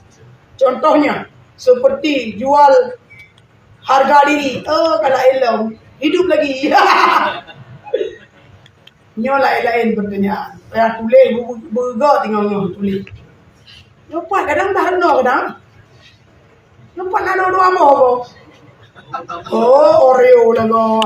Contohnya, seperti jual harga diri. Oh, kalau elok, hidup lagi. Nyoe laén-laén pertanyaan. Payah tuléh, bu-, bu-, beugok tinggai nyoe tuléh. Nyoe pat kadang tahan nyoe kadang. Nyoe pat na dua-dua boh, boh. Oh, Oreo lah, boh.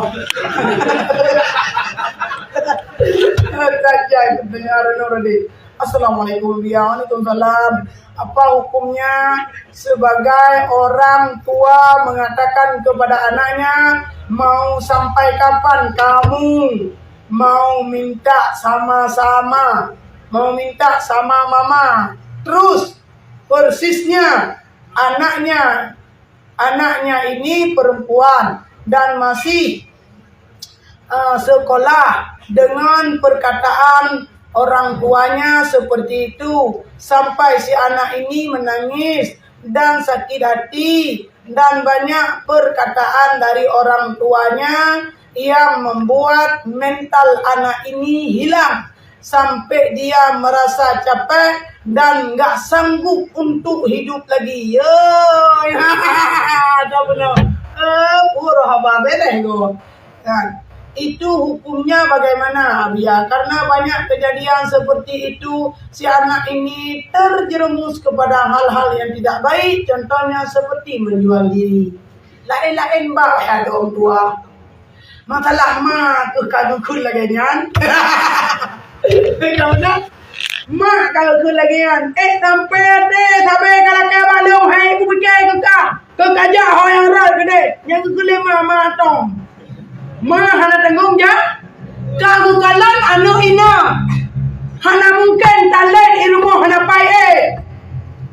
Tajai pertanyaan nyoe tadi. Assalamualaikum, Bia. Waalaikumsalam. Apa hukumnya sebagai orang tua mengatakan kepada anaknya, "Mau sampai kapan kamu mau minta sama-sama, mau minta sama mama?" Terus persisnya anaknya, anaknya ini perempuan dan masih, eh, sekolah, dengan perkataan orang tuanya seperti itu, sampai si anak ini menangis dan sakit hati, dan banyak perkataan dari orang tuanya yang membuat mental anak ini hilang, sampai dia merasa capek dan enggak sanggup untuk hidup lagi. Yo, dah benar. Eh, pura haba beres go. Kan? Itu hukumnya bagaimana, Bia? Karena banyak kejadian seperti itu, si anak ini terjerumus kepada hal-hal yang tidak baik, contohnya seperti menjual diri. Laén-laén bah ya dong tua. Masalah ma keuh ka geukheun lagèe nyan. Ka beuna? Ma ka geukheun lagèe nyan. Eh, sampai deh, sabe ka lakèe bak lôn, hai, kupike keu ka. Keu ka jak ho nyang rot keudeh. Nyang geukheun lé ma, ma tong. Ma hana tanggông ja-, ka geukalon aneuk inong. Hana mungken talét i rumoh hana pai ék.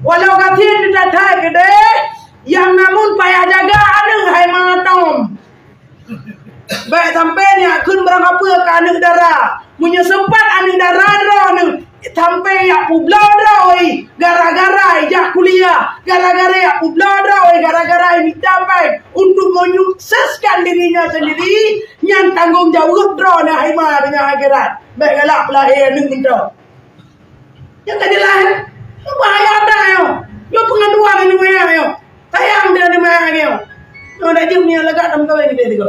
Walau gasien teutat hai keudeh, nyang namun payah jaga aneuk hai ma tong. Bèk sampai neujak kheun barang kapeue keu aneuk dara. Meunyoe seumpat aneuk dara droeneuh sampai jak peubloe droe gara-gara jak kuliah, gara-gara jak peubloe droe gara-gara mita bank untuk menyukseskan dirinya sendiri, nyan tanggông jaweueb droeneuh hai ma deungon akhirat. Bèk galak peulahé aneuk meuntreuk. Nyang ka jeulaih, bahaya that nyoe. Nyoe peungaduan aneuk maya nyoe. Sayang dia aneuk maya nyoe. Nyoe dak jeuem nyoe lagak lam kawin dia tiga.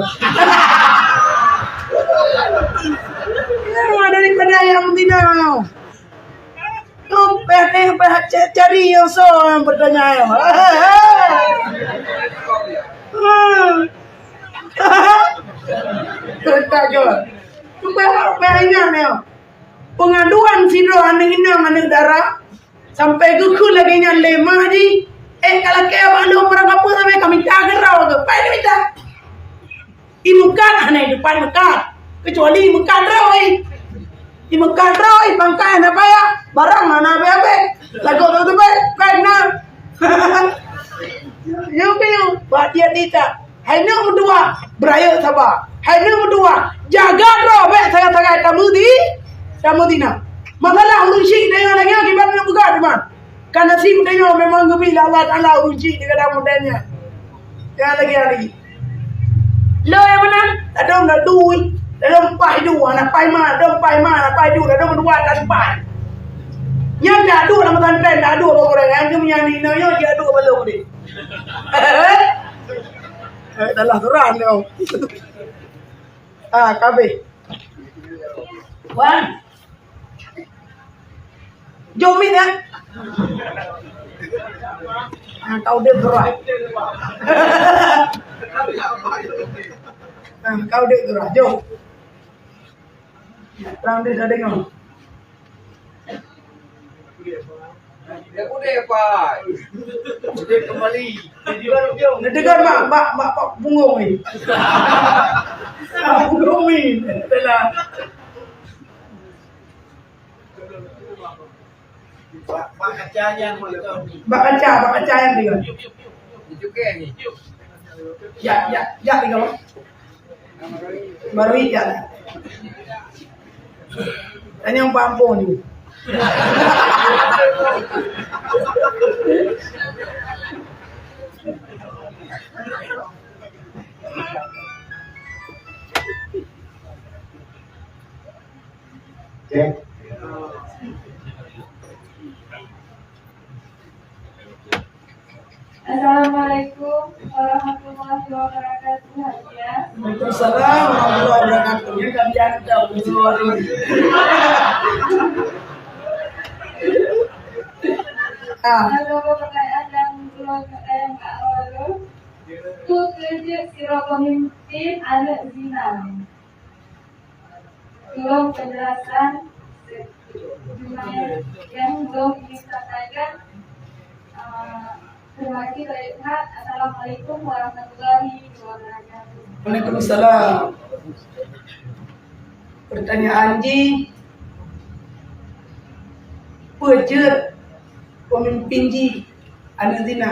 Daripada yang betina. Sampai, sampai cari yang so yang bertanya. Cerita je. Sampai, sampai ingat ya. Pengaduan sidroe aneuk inong, aneuk dara, sampai geukheun lagèe nyan lé ma jih, "Eh, ka lakèe abah lôn barang kapeue sampai ka mita keudroe keuh?" Pai mita. Imeukat hana di depan meukat, kecuali imeukat droe. Imeukat droe, pangkai hana payah, barang hana abéh-abéh. Lagoe tu teubai, pai na. Yo, yo, bak dia tita. Hai neuk meutuah, beurayeuk saba. Hai neuk meutuah, jaga droe bèk sagai-sagai tameudi, tameudina. Masalah ureueng syik deungon lagèe nyan kiban neuk peugah teuma. Ka nasib tanyoe memang geubri lé Allah Taala ureueng syik di gadang model nyan. Nyan lagèe nyan lagèe. Lôn nyang meunan, ladôm ladui, ladôm paih du, hana paih ma, ladôm paih ma, hana paih du, ladôm dua ka sipai. Nyan dak duek lam pesantren, dak duek bak gurèe, nyan keuh meunyan inoe nyoe jiak duek bak lôn deh. Eh, salah surah tu. Ah, ka abéh. Wan. Jom mit, eh. Ah, kau dek gerah. Ah, kau dek gerah. Jom. Terang dia dah dengar. Dia udeh, Pak. Udeh kembali. Jadi baru dia. Neudeungon mak, mak, mak, mak punggong ni. Mak punggong ni. Telah. Bak, bak kaca nyan. Bak kaca, bak kaca nyan tinggal. Itu ke ni? Ya, ya, ya tinggal. Baru ya. Tanya apa ampun ni? Cek. Assalamualaikum warahmatullahi wabarakatuh, Hadiah. Waalaikumsalam warahmatullahi wabarakatuh. Ya, kami ada usul. Ah. Ada pertanyaan yang belum, yang tak awal tu. Tu kerja sira pemimpin anak zina. Tolong penjelasan yang belum ingin sampaikan. Ah, terima kasih banyak. Assalamualaikum warahmatullahi wabarakatuh. Waalaikumsalam. Pertanyaan jih, peue jeuet pemimpin jih aneuk zina?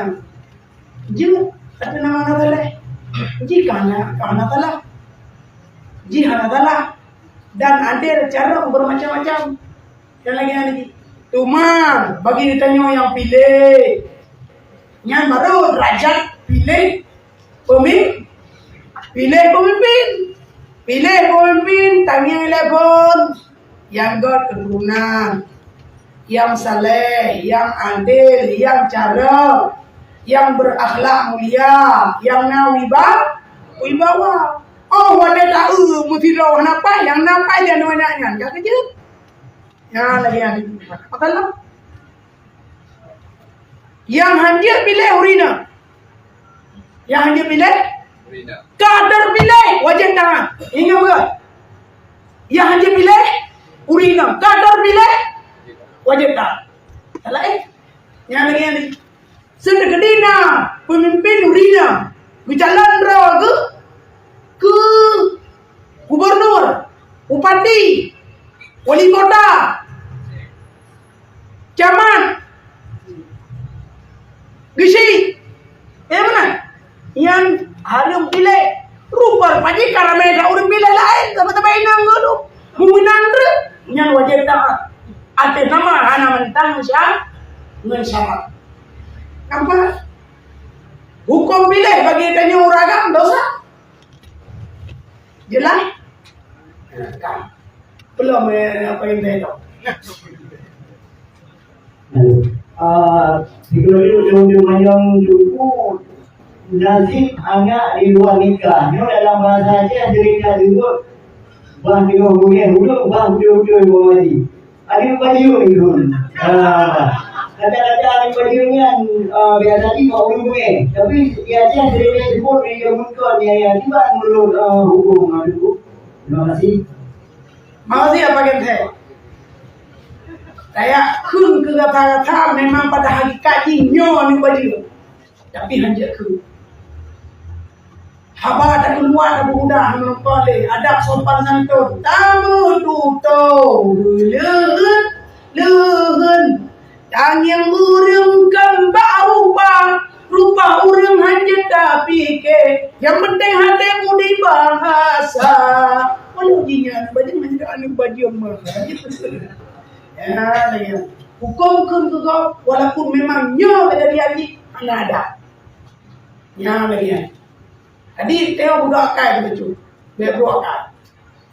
Jeuet, tapi nama hana salah. Jih ka hana, ka hana salah. Jih hana salah. Dan adil cara bermacam-macam. Dan lagi, lagi. Cuma bagi geutanyoe nyang piléh, nyan baru derajat piléh pemi-, piléh pemimpin. Piléh pemimpin, tangieng lé phon. Nyang göt keuturonan, nyang saleh, nyang adil, nyang carông, nyang beurakhlak mulia, nyang na wiba-, wibawa. Oh, watèe taeu meusidroe hana paih, nyang na paih di aneuk nyan, nyan ka keujeuet. Nyan lagèe nyan. Maka lom. Nyang hanjeuet piléh ureueng inong. Nyang hanjeuet piléh? Ureueng inong. Ka teupiléh, wajéb taát. Ingat beutôi. Nyang hanjeuet piléh, ureueng inong. Ka teupiléh, wajéb taát. Salah, eh? Nyang lagèe nyan. Seuteukeudi na peumimpin ureueng inong geucalon droe geuh keu gubernur, bupati, wali kota, camat, geuchik, eh, meunan. Nyan hareuem piléh. Rupa-rupa jih ka ramé that ureueng piléh laén, saban-saban inong geuh. Meunang reueh, nyan wajéb taát. Ateueh nama hana mantong sya-, ngon syarat. Nampak? Huköm piléh bagi tanyoe ureueng agam dosa. Jeulaih? Nah, kan. Belum, eh, apa yang saya tahu. Ah, di Kota Laju, di Ujung Manyong, Juku, Nazib anak di luar nikah. Nyoe dalam bahasa Aceh sering disebut Bah teungoh beungèh ulôn, bah beutôi-beutôi bak wali. Aneuk bajeueng ulôn. Ah. Kadang-kadang aneuk bajeueng nyan, ah, biasa jih bak ulôn beungèh. Tapi di Aceh sering disebut dengan mungkar ni, ya, kiban menurut, ah, hukum, ah, hukum. Terima kasih. Makasih, Pak Kensei. Saya kheun keu gata-gata memang pada hakikat jih nyoe aneuk bajeueng. Tapi hanjeuet kheun. Haba takeuluwa tapeuguna meunurot lé adab sopan santun. Tameututoe leuheun, leuheun. Tangieng ureueng kon bak rupa, rupa ureueng hanjeuet tapike. Nyang penting até budi bahasa. Walau jih nyan bajeueng hanjeuet aneuk bajeueng mah. Ya, ya. Huköm kheun keu gob, walaupun memang nyoe keujadian jih hana ada. Nyan lagèe nyan. Jadi, teuh budak akai beutôi. Bèk budak akai.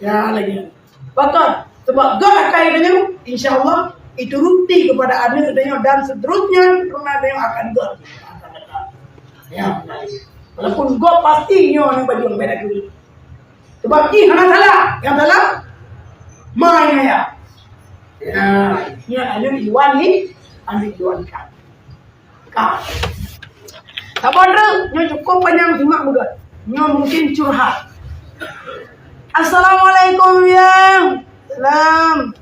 Nyan lagèe nyan. Pakon? Sebab göt akai tanyoe, insya Allah, ituruti kepada aneuk tanyoe dan seterusnya, keturunan tanyoe akan göt. Ya. Walaupun gob pasti nyoe aneuk bajeueng beda dulu. Sebab jih hana salah. Nyang salah, ma ngon ayah. Ya. Nyan aneuk Iwan ni, aneuk Iwan kan. Ka. Saban treuk, nyoe cukup panjang, simak beugöt. Nyoe mungkin curhat. Assalamualaikum, ya. Salam.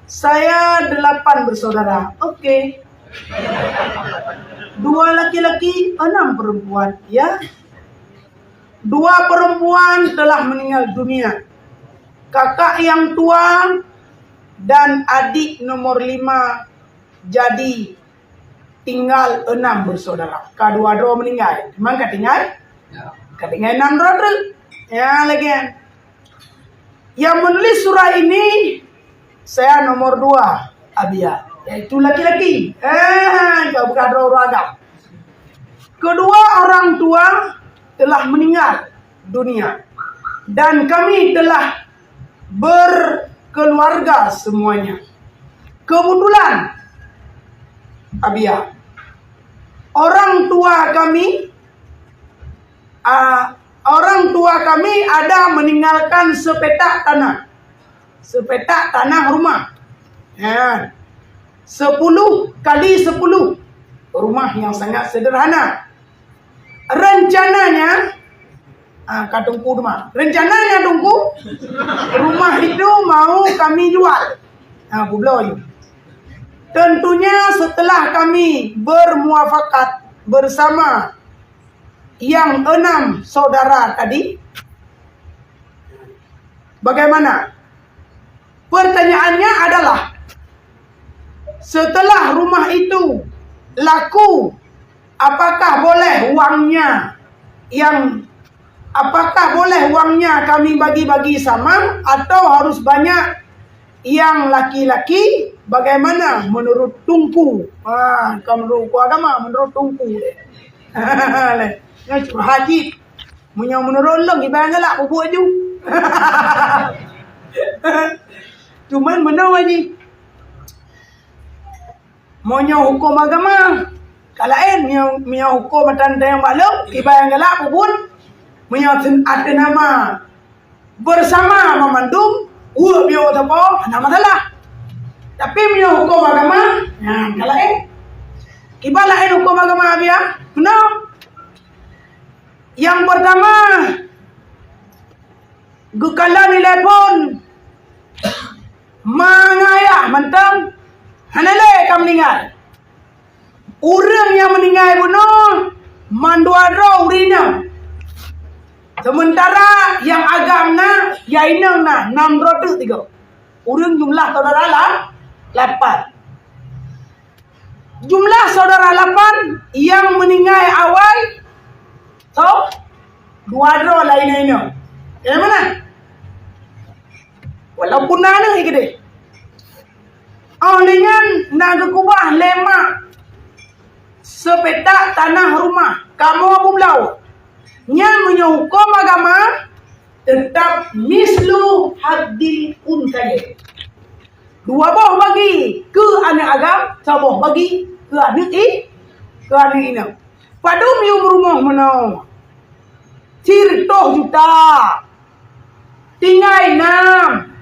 Saya delapan bersaudara. Oke. Dua laki-laki, enam perempuan, ya. Dua perempuan telah meninggal dunia. Kakak yang tua dan adik nomor lima, jadi tinggal enam bersaudara. Ka dua droe meninggal. Memang ka tinggal? Ya. Ka tinggal enam droe treuk. Ya, lagi. Yang menulis surah ini, saya nomor dua, Abia, yaitu laki-laki. Eh, ka bukan droe-droe agam. Kedua orang tua telah meninggal dunia. Dan kami telah berkeluarga semuanya. Kebetulan, Abia, orang tua kami, ah, orang tua kami ada meninggalkan sepetak tanah. Sepetak tanah rumah. Ya. Sepuluh kali sepuluh. Rumah yang sangat sederhana. Rencananya, ah, ka Teungku teuma. Rencananya, Teungku, rumah itu mau kami jual. Ah, peubloe. Tentunya setelah kami bermuafakat bersama yang enam saudara tadi. Bagaimana? Pertanyaannya adalah, setelah rumah itu laku, apakah boleh wangnya yang, apakah boleh wangnya kami bagi-bagi sama atau harus banyak yang laki-laki? Bagaimana menurut Teungku? Ha, bukan menurut hukum agama, menurut Teungku. Nyan curhat jih. Meunyoe meunurot lôn, iban galak peubuet ju. Cuman meunoe jih. Meunyoe huköm agama, ka laén. Meunyoe, meunyoe huköm atan tayong bak lôn, iban galak peubuet. Meunyoe sen-, ateueh nama bersama mamandum, weuek piôh sapo, hana masalah. Tapi meunyoe huköm agama, nyan ka laén. Kiban laén huköm agama, Abia? Meunoe. Nyang peurtama, geukalon ilée phon, ma ngon ayah mantong hana lé ka meuninggai. Ureuëng nyang meuninggai bunoe mandua droe ureuëng inong. Seumeuntara nyang agam na, nyang inong na, nam droe teuk tiga. Ureuëng jumlah saudara la-, lapan. Jumlah saudara lapan nyang meuninggai awai, so, dua droe laén inong. Nyang mana? Walaupun na aneuk keudeh. Óh lheueh nyan na geukeubah lé mak seupetak tanah rumah kamoe peubloe. Nyan meunyoe huköm agama, teutap mislu haddil unsayain. Dua boh bagi keu aneuk agam, saboh bagi keu aneuk i-, keu aneuk inong. Padum yum rumoh meunoe? Siratoh juta. Tinggai nam.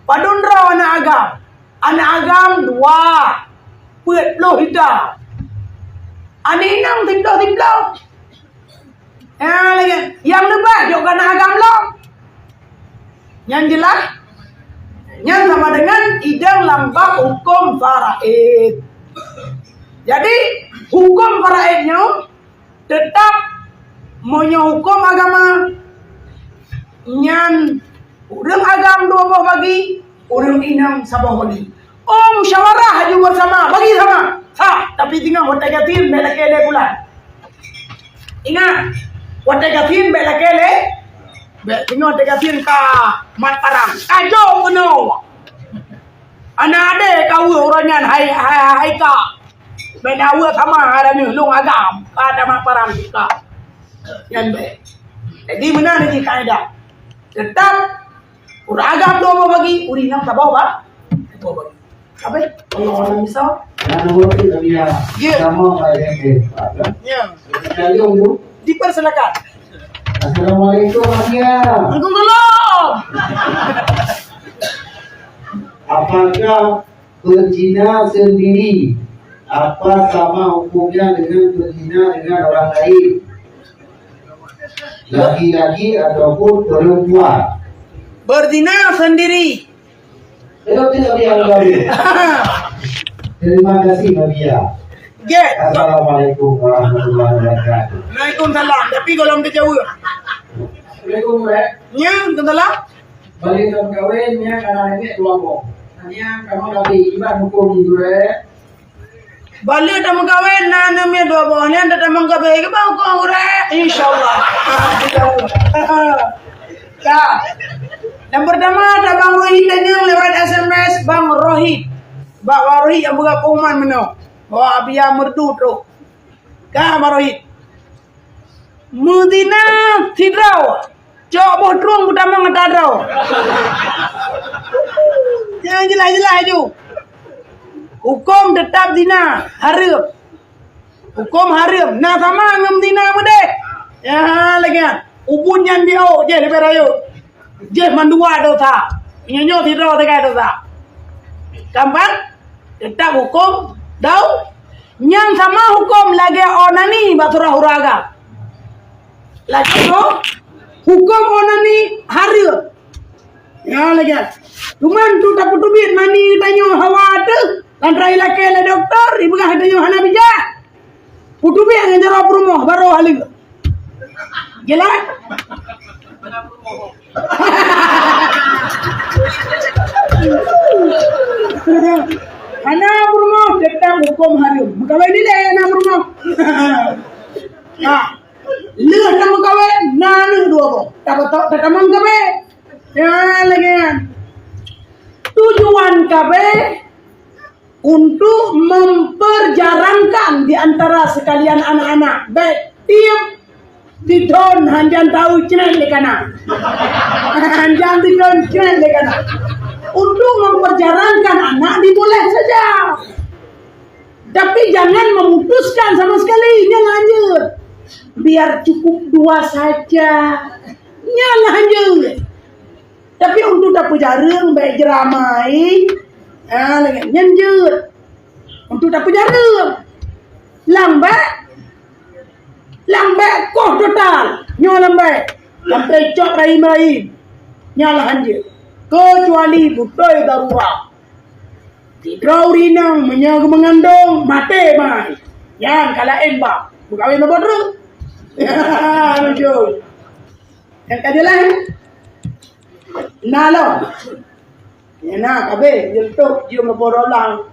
Padum droe aneuk agam? Aneuk agam dua, peuet ploh juta. Aneuk inong siploh siploh. Ya, lagèe nyang leubeh jok keu aneuk agam lom. Nyan jeulaih? Nyan sama dengan idong lam bab huköm faraid. Jadi, huköm faraid nyoe teutap meunyoe huköm agama nyan ureueng agam dua boh bagi, ureueng inong saboh bagi. Oh, musyawarah aju bersama, bagi sama. Sah, tapi teungoh watèe gasien bèk lakèe lé bulan. Ingat, watèe gasien bèk lakèe lé, bèk teungoh watèe gasien ka mat parang. Ka jong keunoe. Aneuk adé ka weueh uroe nyan hai, hai, hai ka. Bèk na weueh sama hai lagèe lôn agam, ka tamat parang ka. Nyan bèk. Jadi meunan jih kaedah. Teutap ureueng agam dua boh bagi, ureueng inong saboh ba-, saboh bagi. Habis? Allah Allah misal. Nah, nomor tu tadi ya. Ya. Sama kayak yang ke. Ya. Sekali dulu. Dipersilakan. Assalamualaikum, Alia. Waalaikumsalam. Apakah berzina sendiri, apa sama hukumnya dengan berzina dengan orang lain? Laki-laki ataupun perempuan? Berzina sendiri. Itu tidak dianggap. Terima kasih, Nadia. Oke. Assalamualaikum warahmatullahi wabarakatuh. Waalaikumsalam. Tapi kalau dijawab. Assalamualaikum, Rek. Ya, betul lah. Balik dalam kawin, ya, kalau ini dua boh. Hanya kamu lebih ibarat hukum, Rek. Balik dah meukawen, na aneuk miet dua boh, nyan dah tamong kabeh, kiban huköm gurèe? Insyaallah. Ka. Nyang pertama, ada Bang Rohit tanyong lewat S M S, Bang Rohit. Bak Bang Rohit nyang peugah pengumuman meunoe. Bahwa Abia merdu trok. Ka, Bang Rohit. Meuzina sidroe, cok boh trueng peutamong ata droe. Nyang jeulaih-jeulaih aju. Huköm teutap zina, hareuem. Huköm hareuem, na sama ngon zina meudeh. Ya, lagèe nyan. Ubun nyan jiôh, jih leubeh rayeuk. Jih mandua dosa. Nyoe-nyoe sidroe sagai dosa. Keempat, teutap huköm dau. Nyan sama huköm lagèe onani bak surah ureueng agam. Lagèe nyoe, huköm onani hareuem. Ya, lagèe. Cuman tu tapeuteubiet mani tanyoe hawa teuh, lantaran ilakèe lé dokto, ipeugah tanyoe hana bijak. Peuteubiet ngon jaroe peurumoh, barô haleue. Jeulaih? Hana peurumoh, teutap huköm hareuem. Meukawen dilèe hana peurumoh. Ha. Lheueh tameukawen, na aneuk dua boh. Tapatok tatamong kabeh. Ya, lagèe nyan. Tujuan kabeh untuk memperjarangkan di antara sekalian anak-anak. Bèk tiep sithôn hanjan tahu cret lé kana. Hanjan sithôn cret lé kana. Untuk memperjarangkan anak diboleh saja. Tapi jangan memutuskan sama sekali. Nyan lanjut. Biar cukup dua saja. Nyan lanjut. Tapi untuk tapeujareueng bèk jeuramai. Ha, lagèe nyan jeuet. Untuk tapeujareueng. Lambek. Lambek koh total. Nyoe lambek. Sampai cok rahim-rahim. Nyan lah hanjeuet. Kecuali beutôi darurat. Sidroe ureueng inong meunyoe geumeungandong, maté mai. Nyan ka laén bab. Meukawen meuboh treuk. Lucu. Nyang ka jeulaih? Na lom. Nyang na kabeh, jeuet tok, jeuet meuboh droe lang.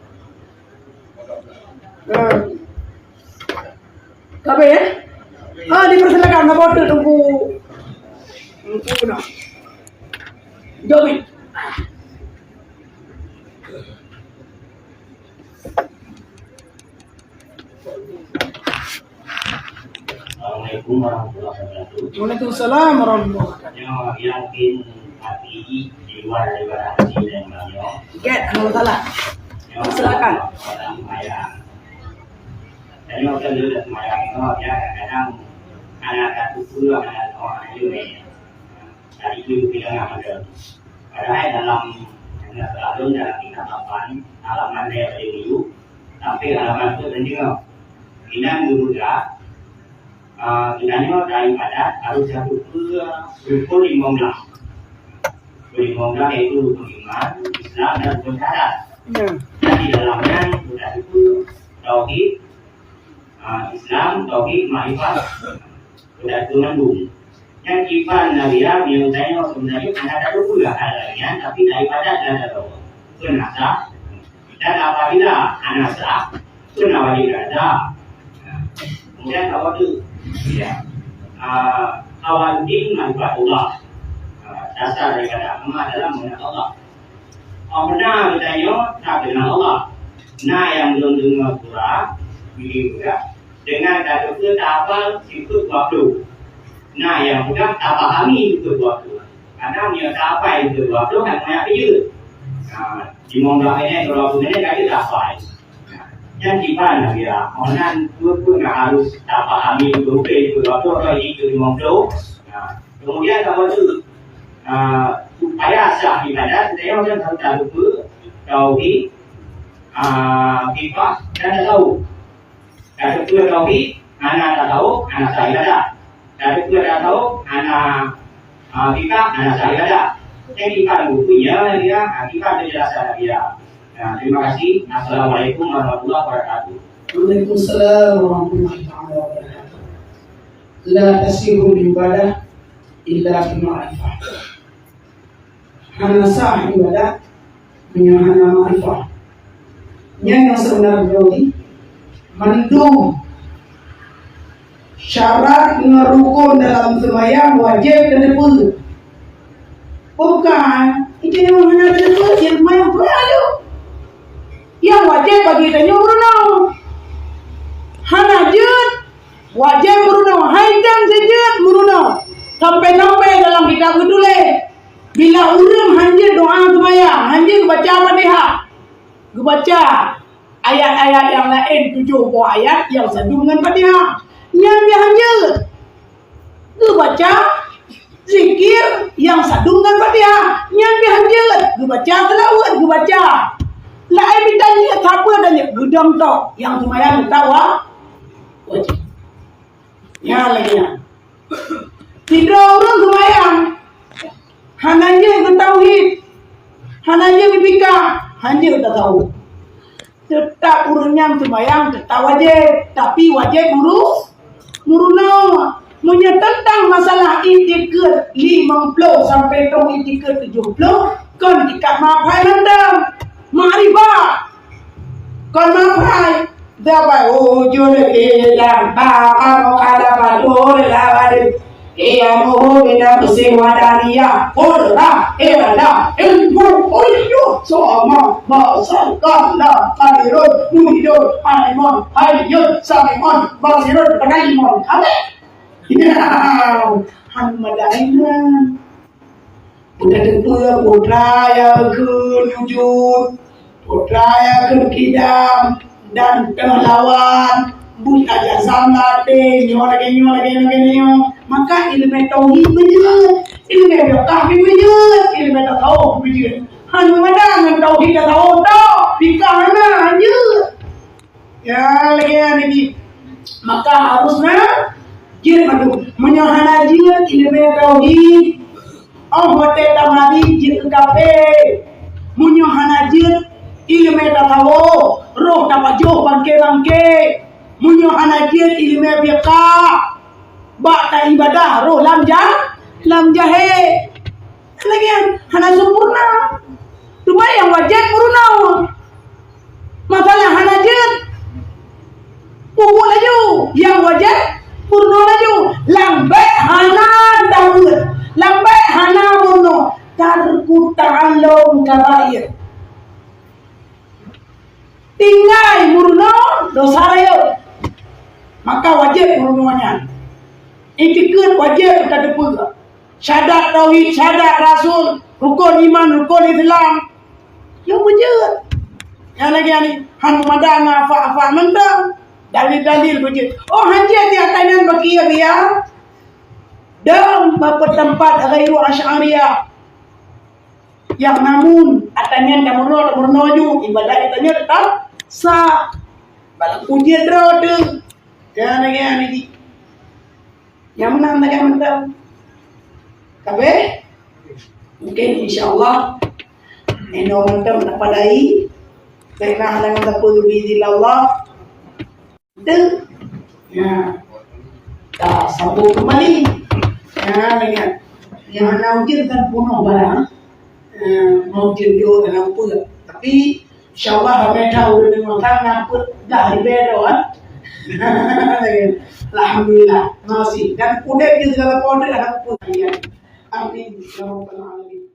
Nah. Kabeh, eh? Ah, dipersilakan, meuboh treuk Teungku. Teungku na. Jom, eh. Assalamualaikum warahmatullahi wabarakatuh. Waalaikumsalam warahmatullahi wabarakatuh. Nyoe yakin hati di luar daripada hati dan nyoe. Gèt, hana masalah. Nyoe silakan. Dalam sembahyang. Dan nyoe kan dia sembahyang, nyoe dia kadang-kadang anak satu puluh, anak orang aja ni. Tadi tu kita dengar ada. Padahai dalam, dalam kitab Al-Quran, halaman dia ada dulu, sampai halaman tu dan juga. Inan guru dah, ah, kita ni dari pada harus satu ke rukun lima belas. Rukun lima belas iaitu rukun iman, Islam dan rukun syahadat. Ya. Dan di dalamnya sudah itu tauhid, ah, Islam, tauhid, makrifat, sudah itu mandum. Yang iman Nabi yang tanya sebenarnya hanya ada dua hal lainnya, tapi daripada ada dua. Kenapa? Dan apabila hana sah, kena wajib rasa. Kemudian kawan tu, ya, ah, kawan din makrifat Allah. Ah, dasar daripada agama adalah mengenal Allah. Orang benar bertanya, tak kenal Allah. Nah, yang belum dengar surah, ini juga. Dengan kata tu, tak hafal, sikut waktu. Nah, yang pegang, tak fahami, sikut waktu. Kadang dia tak hafal, sikut waktu, tak banyak kerja. Ha, lima belas minit, dua puluh minit, kata tak hafal. Nyan kiban lah dia. Orang nan pun, pun nak harus tak fahami betul-betul itu apa, apa itu lima puluh. Ha. Kemudian apa tu? Ha, supaya sah ibadat, kita yang macam tak lupa tauhid, ha, fiqah dan tasawuf. Dah betul tauhid, hana tasawuf, hana sah ibadat. Dah betul tasawuf, hana, ha, fiqah, hana sah ibadat. Yang kiban bukunya dia, ha, kiban penjelasan dia. Nah, terima kasih. Assalamualaikum warahmatullahi wabarakatuh. Waalaikumsalam warahmatullahi taala wabarakatuh. La tasihul ibadah illa bil ma'rifah. Hana sah ibadat meunyoe hana makrifah. Nyan nyang seubeuna jih mandum syarat ngon rukun dalam seumayang wajéb tateupeue. Bukan, itu nyang hana tateupeue, jeuet seumayang peue laju. Nyang wajéb bagi tanyoe meurunoe. Hana jeuet, wajéb meurunoe. Hai tem sijeuet meurunoe. Sampai-sampai dalam kitab geutuléh, bila ureuëng hanjeuet doa seumayang, hanjeuet baca Fatihah, geubaca ayat-ayat nyang laén tujoh boh ayat nyang sadum ngon Fatihah. Nyan pih hanjeuet. Geubaca zikir nyang sadum ngon Fatihah. Nyan pih hanjeuet. Geubaca seulaweuet, geubaca. Laén mita jeuet, sapeue dan jeuet, geudong tok nyang seumayang mita wa-, wajéb. Nyan lagée nyan. Sidroe ureuëng seumayang, hana jeuet geutauhid, hana jeuet geufikah, hana jeuet tasawuf. Teutap ureuëng nyan seumayang teutap wajéb, tapi wajéb muru-, meurunoe. Meunyoe teuntang masalah iktikeut limong ploh sampai tong iktikeut tujoh ploh, kon tingkat makrifah mantong. Makrifah. Kon makrifah. Dapat wujud kita, maka mukhalafah dulu lawan. Qiyamuhu bi nafsin wahdaniyah, qudrah, iradah, ilmu, uluhiyah, sama, basar, qahar, qadirun, muridun, alimun, hayyun, sami'un, basirun, qadimun. Habis. Ya, han madaiman. Buta teupeu putra ya keu jujur, putra ya keu kidam, dan teuh lawan, buta jasam batin, nyoe lagée nyoe, lagée nyoe, lagée nyoe. Maka ileumé tauhid beujeuet, ileumé fiqah pih beujeuet, ileumé tasawuf beujeuet. Hana meunan ngon tauhid tasawuf tok, fiqah hana, hanjeuet. Ya, lagée nyan jih. Maka harus na jeuet mandum. Meunyoe hana jeuet ileumé tauhid, oh watée tamari jeuet keu kafé. Meunyoe hana jeuet ileumé tasawuf, roh tapajoh bangké-bangké. Meunyoe hana jeuet ileumé fiqah, bak taibadah roh lam ja-, lam jahé. Lagée nyan, hana sempurna. Cuma nyang wajéb meurunoe. Masalah hana jeuet, pupuk laju. Nyang wajéb meurunoe laju. Lambek hana daweuet. Lambek hana meurunoe. Tarku ta'allum kabair. Tinggai meurunoe dosa rayeuk. Maka wajéb meurunoe nyan. Iktikeut wajéb tateupeue. Syahadat tauhid, syahadat rasul, rukun iman, rukun Islam. Nyoe beujeuet. Nyang lagée nyan han meumada ngon afak-afak mantong. Dalil-dalil beujeuet. Oh, hanjeuet di atas nyan bagi ya, ya. Dong bak tempat ghairu Asy'ariyah. Yang namun, ata nyan tameurunoe, tameurunoe ju, ibadat geutanyoe teutap sah. Bak ujian droe teuh. Jangan lagèe nyan jih. Nyang meunan lagèe mantong. Kabeh? Mungkin insya Allah inoe mantong tapadai. Karena halangan sapeue bi idznillah. Betul? Ya. Dah sambung kembali. Ya, ingat. Yang hana ujian kan bunuh barang. Eh, mau ujian dia hana apa. Tapi insya Allah ramai tahu dengan orang nampak dah lebih ada kan. Alhamdulillah. Masih dan udah dia segala pondok ada apa. Amin. Ya Rabbal alamin.